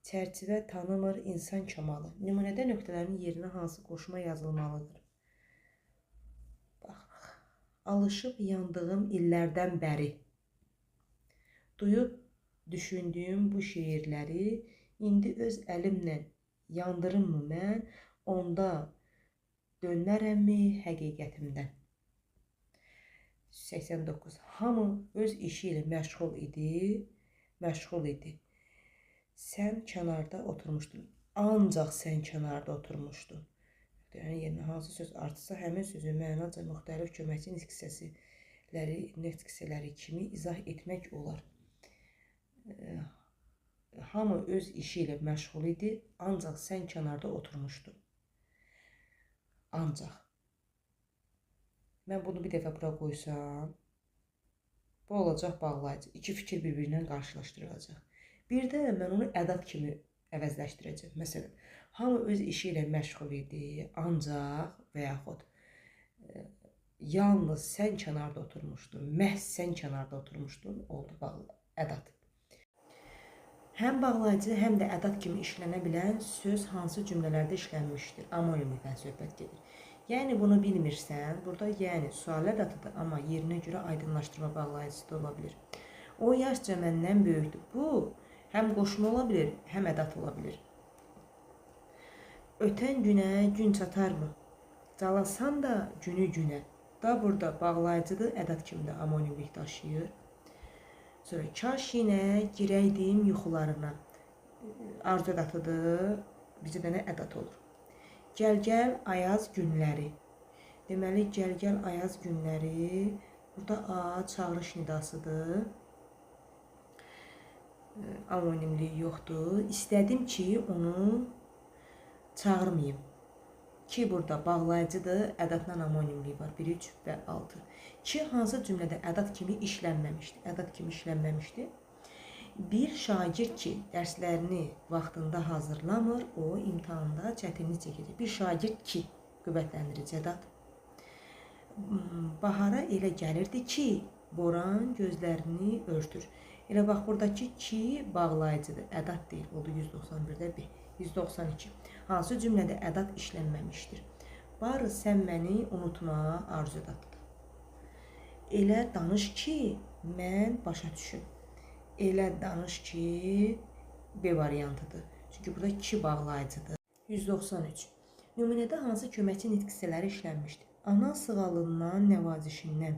Çərçivə tanımır insan kamalı. Nümunədə nöqtələrin yerinə hansı qoşma yazılmalıdır? Baxırıq. Alışıb yandığım illərdən bəri. Duyub düşündüyüm bu şeirləri indi öz əlimlə yandırımmı mən, onda dönmərəmmi həqiqətimdən? 89. Hamı öz işi ilə məşğul idi, Sən kənarda oturmuşdun. Ancaq sən kənarda oturmuşdun. Yəni, yerinə hansı söz artırsa, həmin sözün mənaca müxtəlif köməkçi nitq hissələri kimi izah etmək olar. Hamı öz işi ilə məşğul idi, ancaq sən kənarda oturmuşdun. Ancaq. Mən bunu bir dəfə bura qoysam, bu olacaq bağlayıcı. İki fikir bir-birindən qarşılaşdırılacaq. Bir də mən onu ədat kimi əvəzləşdirəcəm. Məsələn, hamı öz işi ilə məşğul idi, ancaq və yaxud yalnız sən kənarda oturmuşdun, məhz sən kənarda oturmuşdun, oldu bağlı ədat. Həm bağlayıcı, həm də ədat kimi işlənə bilən söz hansı cümlələrdə işlənmişdir? Amonimlikdən söhbət gedir. Yəni bunu bilmirsən, burada yəni sual ədatıdır, amma yerinə görə aydınlaşdırma bağlayıcısı da ola bilir. O yaşca məndən böyükdür. Bu həm qoşma ola bilir, həm ədat ola bilir. Ötən günə gün çatarmı? Calasan da günü günə. Da burada bağlayıcıdır, ədat kimi də amonimlik daşıyır. Sonra kaş yenə girəydim yuxularına. Arzu ədatıdır, bizə də nə ədat olur. Gəl-gəl ayaz günləri. Deməli, gəl-gəl ayaz günləri. Burada A çağırış nidasıdır. Amonimliyi yoxdur. İstədim ki, onu çağırmayım. Ki burada bağlayıcıdır, ədətlə amonimliyi var. 1, 3 və 6. Ki hansı cümlədə ədat kimi işlənməmişdi? Ədat kimi işlənməmişdi. Bir şagird ki, dərslərini vaxtında hazırlamır, o imtahanda çətinlik çəkəcək. Bir şagird ki, qüvvətləndirici ədat. Bahara elə gəlirdi ki, boran gözlərini örtür. Elə bax, buradakı ki bağlayıcıdır, ədat deyil. Oldu 191-də B. 192. Hansı cümlədə ədat işlənməmişdir? Barı sən məni unutma arzu ədatıdır. Elə danış ki, mən başa düşüm. Elə danış ki, B variantıdır. Çünki burada ki bağlayıcıdır. 193. Nümunədə hansı köməkçi nitq hissələri işlənmişdir? Ana sığalından, nəvazişindən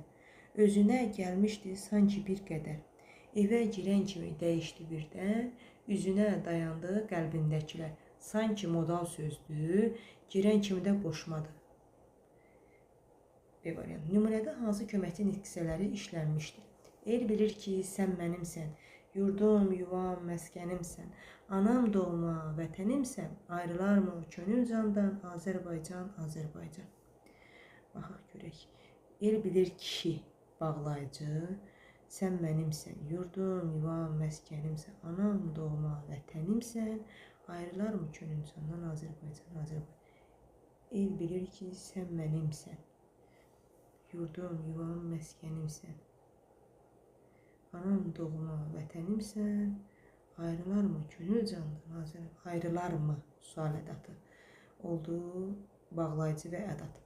özünə gəlmişdi sanki bir qədər. Evə girən kimi dəyişdi birdən, üzünə dayandı qəlbindəkilər. Sanki modal sözdür, girən kimi də qoşmadır. B variantı. Nümunədə hansı köməkçi nitq hissələri işlənmişdir? El bilir ki, sən mənimsən, yurdum, yuvam, məskənimsən, anam doğma, vətənimsən, ayrılarmı könül candan, Azərbaycan, Azərbaycan. Baxaq görək. El bilir ki, bağlayıcı, sən mənimsən, yurdum, yuvam, məskənimsən, anam doğma, vətənimsən, ayrılarmı könül candan, Azərbaycan, Azərbaycan. El bilir ki, sən mənimsən, yurdum, yuvam, məskənimsən, anam doğma, vətənimsən, ayrılarmı könül candan, Azərbaycan, ayrılarmı sual ədatı oldu, bağlayıcı və ədat.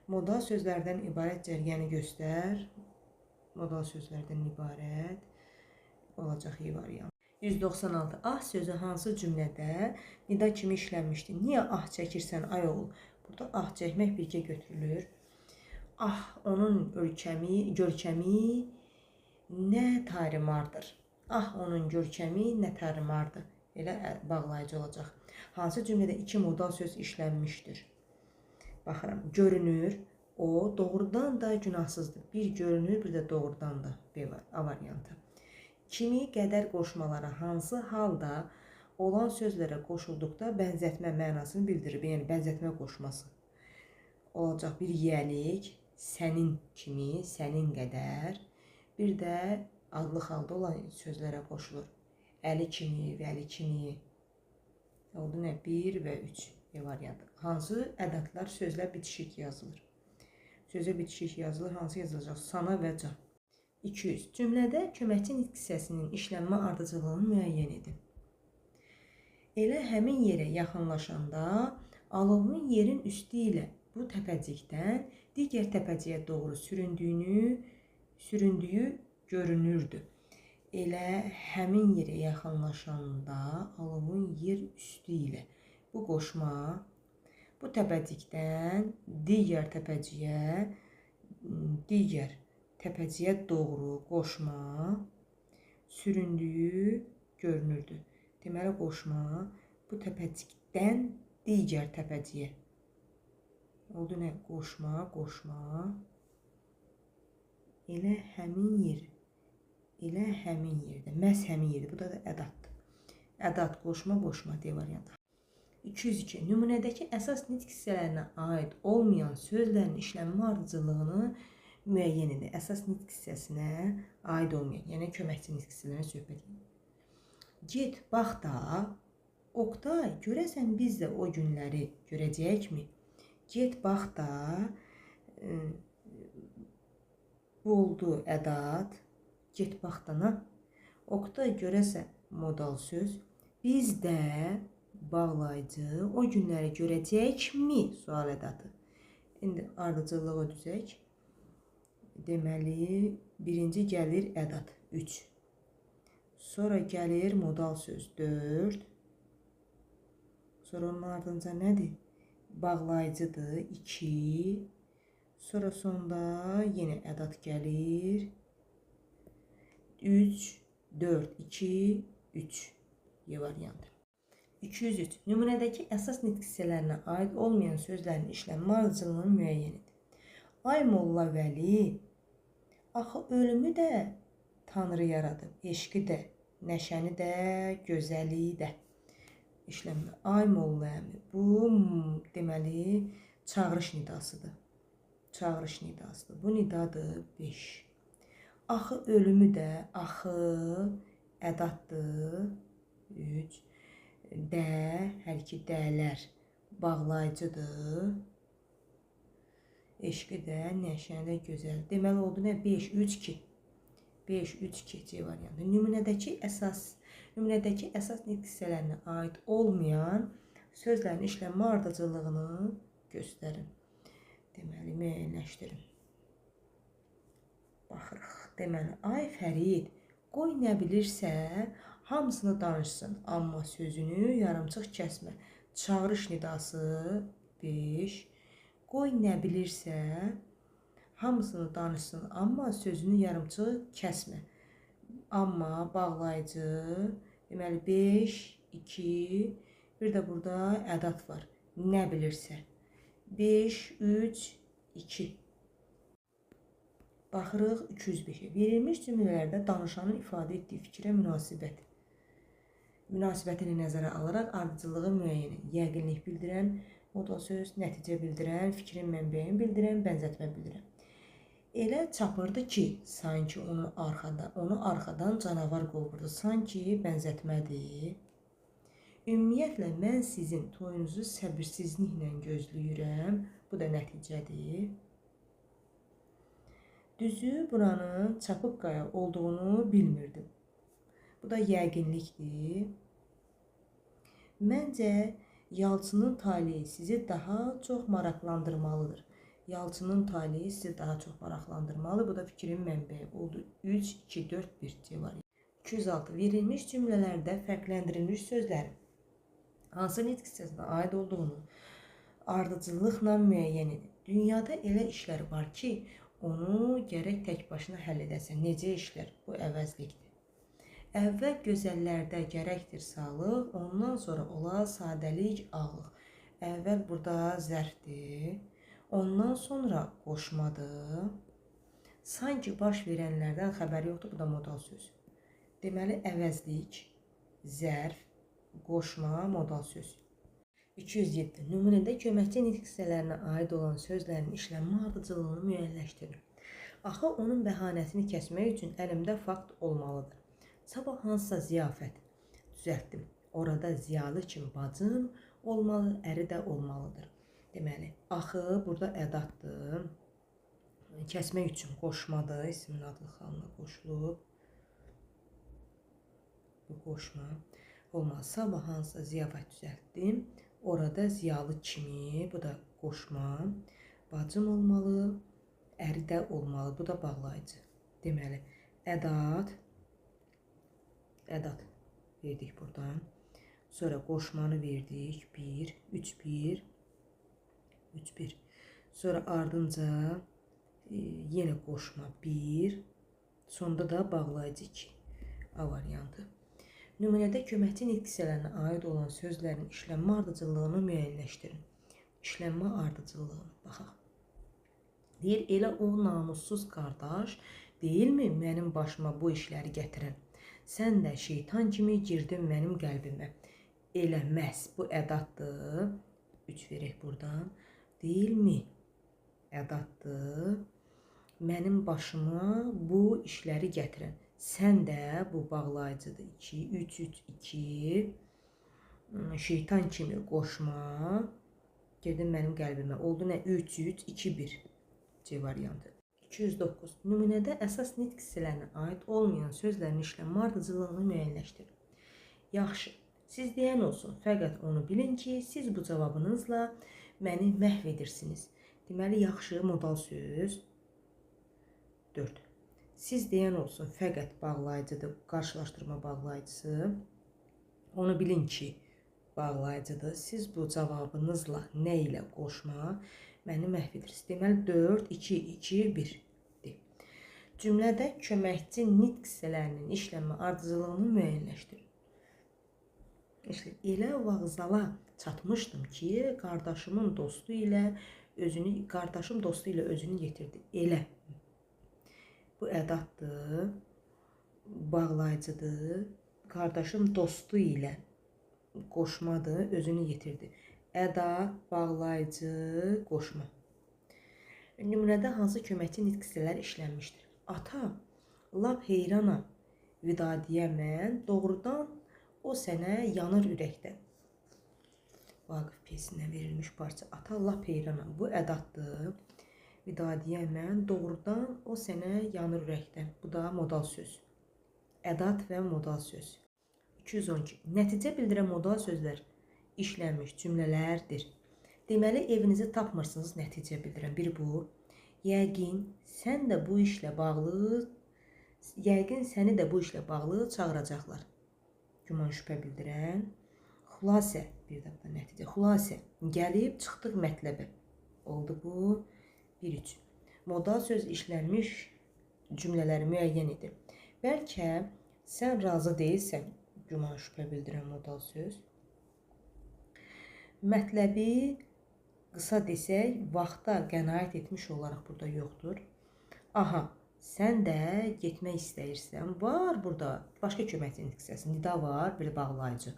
Modal sözlərdən ibarət cərgəni göstər. Modal sözlərdən ibarət olacaq E variantı. 196. Ah sözü hansı cümlədə nida kimi işlənmişdi? Niyə ah çəkirsən ay oğul? Burada ah çəkmək birgə götürülür. Ah onun ölkəmi, görkəmi nə tarimardır. Ah onun görkəmi nə tarimardır. Elə bağlayıcı olacaq. Hansı cümlədə iki modal söz işlənmişdir? Baxıram, görünür, o doğrudan da günahsızdır. Bir görünür, bir də doğrudan da B var, A variantı. Kimi qədər qoşmalara hansı halda olan sözlərə qoşulduqda bənzətmə mənasını bildirir. Yəni bənzətmə qoşması olacaq bir yiyəlik, sənin kimi, sənin qədər. Bir də adlıq halda olan sözlərə qoşulur. Əli kimi, vəli kimi. Oldu nə? 1 və 3 E variantı. Hansı ədətlər sözlə bitişik yazılır? Sözə bitişik yazılır. Hansı yazılacaq? Sana və can. 200. Cümlədə köməkçi nitq hissəsinin işlənmə ardıcıllığını müəyyən edin. Elə həmin yerə yaxınlaşanda alovun yerin üstü ilə bu təpəcikdən digər təpəciyə doğru süründüyü görünürdü. Elə həmin yerə yaxınlaşanda alovun yer üstü ilə bu qoşma bu təpəcikdən digər təpəciyə doğru qoşma süründüyü görünürdü. Deməli, qoşma bu təpəcikdən digər təpəciyə. Oldu nə? Qoşma, qoşma. Elə həmin yer, elə həmin yerdə, məhz həmin yerdə. Bu da ədaddır. Ədad, qoşma, qoşma D variantı. 202. Nümunədəki əsas nitq hissələrinə aid olmayan sözlərin işlənmə ardıcıllığını müəyyən edir. Əsas nitq hissəsinə aid olmayan, yəni köməkçi nitq hissələrinə söhbət edir. Get, bax da, Oqtay, görəsən biz də o günləri görəcəyikmi? Get, bax da, bu oldu ədad, get, bax da, nə? Oqtay görəsən modal söz. Biz də bağlayıcı o günləri görəcəkmi? Sual ədatı. İndi ardıcıllığı düzək. Deməli, birinci gəlir ədat 3. Sonra gəlir modal söz 4. Sonra onun ardınca nədir? Bağlayıcıdır 2. Sonra sonda yenə ədat gəlir. 3, 4, 2, 3. Y variantı. 203. Nümunədəki əsas nitq hissələrinə aid olmayan sözlərin işlənmə ardıcıllığını müəyyən edin. Ay Molla Vəli, axı ölümü də Tanrı yaradıb, eşqi də, nəşəni də, gözəliyi də. İşlənmə. Ay Molla əmi, bu deməli çağırış nidasıdır. Çağırış nidasıdır. Bu nidadır 5. Axı ölümü də, axı ədatdır 3. Də, hər iki dələr bağlayıcıdır. Eşqi də, nəşəni də, gözəl. Deməli oldu nə? 5, 3, 2. 5, 3, 2 C variantı. Nümunədəki əsas nitq hissələrinə aid olmayan sözlərin işlənmə ardıcıllığını göstərin. Deməli, müəyyənləşdirin. Baxırıq. Deməli, ay Fərid, qoy nə bilirsə, hamısını danışsın, amma sözünü yarımçıq kəsmə. Çağırış nidası 5. Qoy nə bilirsə, hamısını danışsın, amma sözünü yarımçıq kəsmə. Amma bağlayıcı, deməli 5, 2, bir də burada ədat var. Nə bilirsə. 5, 3, 2. Baxırıq 205-ə. Verilmiş cümlələrdə danışanın ifadə etdiyi fikrə münasibət. Münasibətini nəzərə alaraq ardıcıllığı müəyyən edin. Yəqinlik bildirən, modal söz, nəticə bildirən, fikrin mənbəyini bildirən, bənzətmə bildirən. Elə çapırdı ki, sanki onu arxadan canavar qovurdu. Sanki bənzətmədir. Ümumiyyətlə, mən sizin toyunuzu səbirsizliklə gözləyirəm. Bu da nəticədir. Düzü, buranın çapıq qaya olduğunu bilmirdim. Bu da yəqinlikdir. Məncə, yalçının taleyi sizi daha çox maraqlandırmalıdır. Yalçının taleyi sizi daha çox maraqlandırmalı. Bu da fikrin mənbəyi oldu. 3, 2, 4, 1 C variantı. 206. Verilmiş cümlələrdə fərqləndirilmiş sözlərin hansı nitq hissəsinə aid olduğunu ardıcıllıqla müəyyən edin. Dünyada elə işlər var ki, onu gərək tək başına həll edəsən. Necə işlər? Bu əvəzlikdir. Əvvəl gözəllərdə gərəkdir sağlıq, ondan sonra ola sadəlik, ağlıq. Əvvəl burada zərfdir, ondan sonra qoşmadır. Sanki baş verənlərdən xəbəri yoxdur, bu da modal söz. Deməli, əvəzlik, zərf, qoşma, modal söz. 207. Nümunədə köməkçi nitq hissələrinə aid olan sözlərin işlənmə ardıcıllığını müəyyənləşdirin. Axı, onun bəhanəsini kəsmək üçün əlimdə fakt olmalıdır. Sabah hansısa ziyafət düzəltdim. Orada ziyalı kimi bacım olmalı, əri də olmalıdır. Deməli, axı burada ədatdır. Kəsmək üçün qoşmadır. İsmin adlı xalına qoşulub. Bu qoşma olmalı. Sabah hansısa ziyafət düzəltdim. Orada ziyalı kimi, bu da qoşma, bacım olmalı, əri də olmalı. Bu da bağlayıcı. Deməli, ədat, ədat verdik buradan. Sonra qoşmanı verdik. 1, 3, 1, 3, 1. Sonra ardınca yenə qoşma 1. Sonda da bağlayıcı 2. A variantı. Nümunədə köməkçi nitq hissələrinə aid olan sözlərin işlənmə ardıcıllığını müəyyənləşdirin. İşlənmə ardıcıllığını baxaq. Deyir, elə o namussuz qardaş deyilmi mənim başıma bu işləri gətirən? Sən də şeytan kimi girdin mənim qəlbimə. Elə məhz bu ədatdır. 3 verək buradan. Deyilmi? Ədatdır. Mənim başıma bu işləri gətirən. Sən də bu bağlayıcıdır. 2, 3, 3, 2. Şeytan kimi qoşma. Girdin mənim qəlbimə. Oldu nə? 3, 3, 2, 1. C variantı. 209. Nümunədə əsas nitq hissələrinə aid olmayan sözlərin işlənmə ardıcıllığını müəyyənləşdirin. Yaxşı, siz deyən olsun, fəqət onu bilin ki, siz bu cavabınızla məni məhv edirsiniz. Deməli, yaxşı modal söz 4. Siz deyən olsun, fəqət bağlayıcıdır, qarşılaşdırma bağlayıcısı. Onu bilin ki, bağlayıcıdır. Siz bu cavabınızla nə ilə qoşma məni məhv edirsiniz. Deməli, 4, 2, 2, 1. Cümlədə köməkçi nitq hissələrinin işlənmə ardıcıllığını müəyyənləşdirin. Elə vağzala çatmışdım ki, qardaşım dostu ilə özünü yetirdi. Elə. Bu ədatdır, bağlayıcıdır. Qardaşım dostu ilə qoşmadır, özünü yetirdi. Ədat, bağlayıcı, qoşma. Nümunədə hansı köməkçi nitq hissələri işlənmişdir? Ata, lap heyranam, Vidadiyə mən, doğrudan o sənə yanır ürəkdən. Vaqif pyesindən verilmiş parça. Ata, lap heyranam, bu ədatdır. Vidadiyə mən, doğrudan o sənə yanır ürəkdən. Bu da modal söz. Ədat və modal söz. 212. Nəticə bildirən modal sözlər işlənmiş cümlələrdir. Deməli, evinizi tapmırsınız nəticə bildirən. Bir bu. Yəqin sən də bu işlə bağlı, yəqin səni də bu işlə bağlı çağıracaqlar. Güman şübhə bildirən. Xülasə, bir də bu da nəticə. Xülasə, gəlib çıxdıq mətləbə. Oldu bu. 1-3. Modal söz işlənmiş cümlələri müəyyən edir. Bəlkə sən razı deyilsən, güman şübhə bildirən modal söz. Mətləbi qısa desək, vaxta qənaət etmiş olaraq burada yoxdur. Aha, sən də getmək istəyirsən. Var burada başqa köməkçi nitq hissəsi. Nida var, bir bağlayıcı.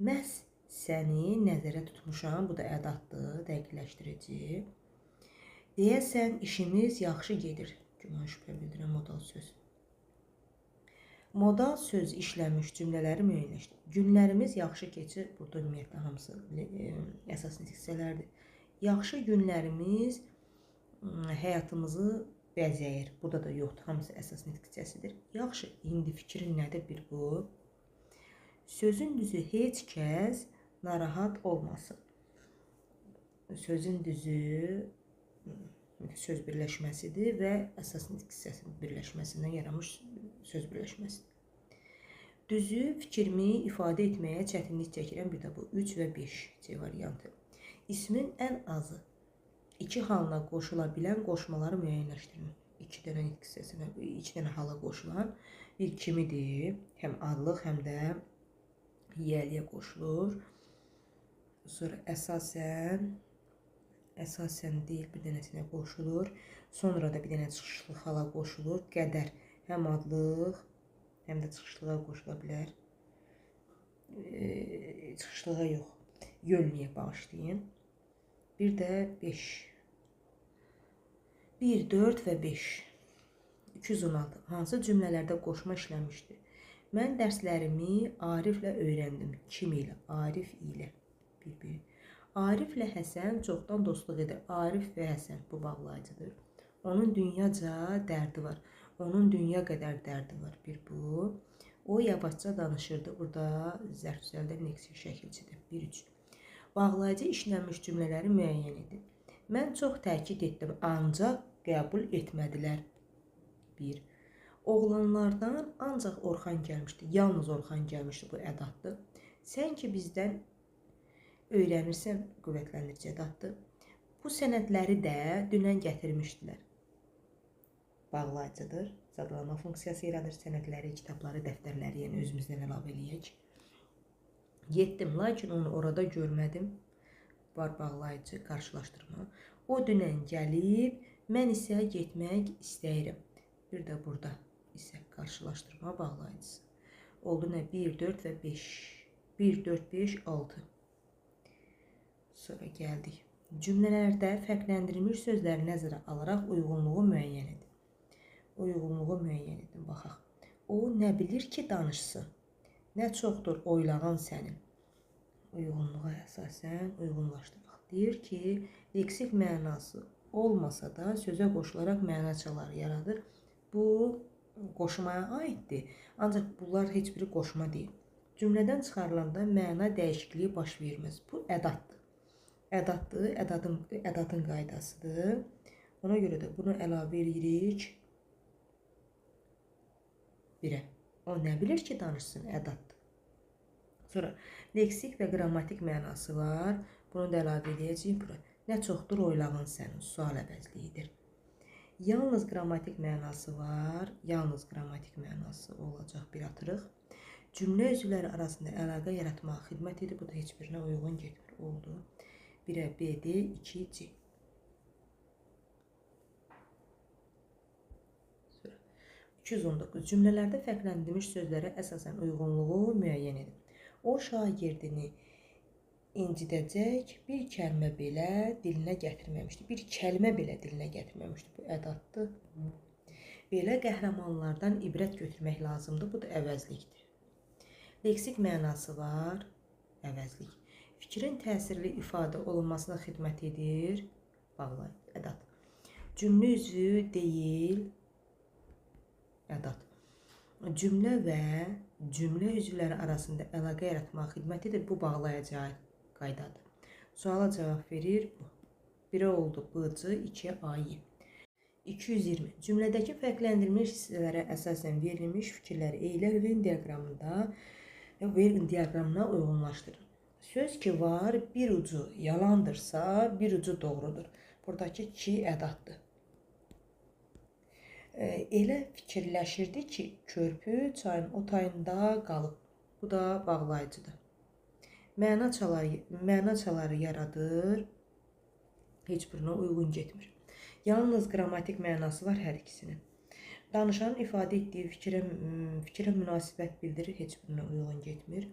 Məhz səni nəzərə tutmuşam. Bu da ədatdır, dəqiqləşdirici. Deyəsən, işimiz yaxşı gedir. Güman şübhə bildirən modal söz. Modal söz işlənmiş cümlələri müəyyənləşdir. Günlərimiz yaxşı keçir. Burada ümumiyyətlə hamısı əsas nitq hissələrdir. Yaxşı günlərimiz həyatımızı bəzəyir. Burada da yoxdur. Hamısı əsas nitq hissəsidir. Yaxşı, indi fikrin nədir bir bu? Sözün düzü heç kəs narahat olmasın. Sözün düzü söz birləşməsidir və əsas nitq hissəsinin birləşməsindən yaranmış söz birləşməsidir. Düzü fikrimi ifadə etməyə çətinlik çəkirəm. Bir də bu 3 və 5 C variantı. İsmin ən azı 2 halına qoşula bilən qoşmaları müəyyənləşdirin. 2 dənə nitq hissəsinə, 2 dənə hala qoşulan bir kimidir. Həm adlıq, həm də yiyəliyə qoşulur. Sonra əsasən deyil, bir dənəsinə qoşulur. Sonra da bir dənə çıxışlı hala qoşulur. Qədər həm adlıq, həm də çıxışlığa qoşula bilər. Çıxışlığa yox, yönlüyə bağışlayın. Bir də 5. 1, 4 və 5. 216. Hansı cümlələrdə qoşma işlənmişdir? Mən dərslərimi Ariflə öyrəndim. Kim ilə? Arif ilə. Bir. Ariflə Həsən çoxdan dostluq edir. Arif və Həsən bu bağlayıcıdır. Onun dünyaca dərdi var. Onun dünya qədər dərdi var. Bir bu. O yavaşca danışırdı. Burada zərf düzəldən leksik şəkilçidir. 1-3. Bağlayıcı işlənmiş cümlələri müəyyən edin. Mən çox təkid etdim, ancaq qəbul etmədilər. 1. Oğlanlardan ancaq Orxan gəlmişdi. Yalnız Orxan gəlmişdi. Bu ədatdır. Sən ki bizdən öyrənirsən, qüvvətləndirici ədatdır. Bu sənədləri də dünən gətirmişdilər. Bağlayıcıdır. Zadlama funksiyası yaradır. Sənədləri, kitabları, dəftərləri, yəni özümüzdən əlavə eləyək. Getdim, lakin onu orada görmədim. Var bağlayıcı, qarşılaşdırma. O dünən gəlib, mən isə getmək istəyirəm. Bir də burada isə qarşılaşdırma bağlayıcısı. Oldu nə? 1, 4 və 5. 1, 4, 5, 6. Sonra gəldik. Cümlələrdə fərqləndirilmiş sözləri nəzərə alaraq uyğunluğu müəyyən edin. Uyğunluğu müəyyən edin. Baxaq. O nə bilir ki danışsın? Nə çoxdur oylağın sənin? Uyğunluğa əsasən uyğunlaşdıraq. Deyir ki, leksik mənası olmasa da sözə qoşularaq məna çaları yaradır. Bu qoşmaya aiddir. Ancaq bunlar heç biri qoşma deyil. Cümlədən çıxarılanda məna dəyişikliyi baş verməz. Bu ədaddır. Ədaddır, ədadın qaydasıdır. Ona görə də bunu əlavə edirik 1-ə. O nə bilir ki, danışsın, ədaddır. Sonra leksik və qrammatik mənası var. Bunu da əlavə edəcəyik bura. Nə çoxdur oylağın sənin, sual əvəzliyidir. Yalnız qrammatik mənası var. Yalnız qrammatik mənası olacaq bir atırıq. Cümlə üzvləri arasında əlaqə yaratmağa xidmət edir. Bu da heç birinə uyğun getmir. Oldu. 1-ə B, D, 2, C. Sonra 219. Cümlələrdə fərqləndirilmiş sözlərə əsasən uyğunluğu müəyyən edin. O şagirdini incidəcək bir kəlmə belə dilinə gətirməmişdi. Bir kəlmə belə dilinə gətirməmişdi. Bu ədaddır. Belə qəhrəmanlardan ibrət götürmək lazımdır. Bu da əvəzlikdir. Leksik mənası var. Əvəzlik. Fikrin təsirli ifadə olunmasına xidmət edir. Bağlayın. Ədad. Cümlə üzvü deyil. Ədad. Cümlə və cümlə üzvləri arasında əlaqə yaratmağa xidmət edir. Bu bağlayıcı qaydadır. Suala cavab verir bu. 1-ə oldu B, C, 2-yə A, Y. 220. Cümlədəki fərqləndirilmiş hissələrə əsasən verilmiş fikirləri eylər Venn diaqramına uyğunlaşdırın. Söz ki var, bir ucu yalandırsa, bir ucu doğrudur. Buradakı ki ədaddır. Elə fikirləşirdi ki, körpü çayın o tayında qalıb. Bu da bağlayıcıdır. Məna çaları yaradır. Heç birinə uyğun getmir. Yalnız qrammatik mənası var hər ikisinin. Danışanın ifadə etdiyi fikrə münasibət bildirir. Heç birinə uyğun getmir.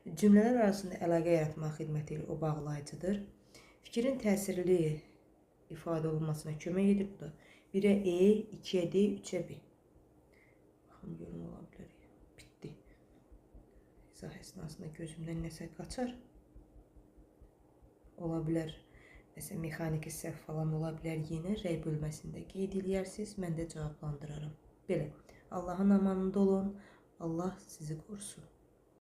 Cümlələr arasında əlaqə yaratmağa xidmət edir. O bağlayıcıdır. Fikrin təsirli ifadə olunmasına kömək edir. Bu da 1-ə E, 2-yə D, 3-ə B. Baxın, görüm, ola bilər. Bitdi. İzah əsnasında gözümdən nəsə qaçar. Ola bilər. Nəsə mexaniki səhv falan ola bilər. Yenə rəy bölməsində qeyd eləyərsiniz. Mən də cavablandıraram. Belə. Allahın amanında olun. Allah sizi qorusun.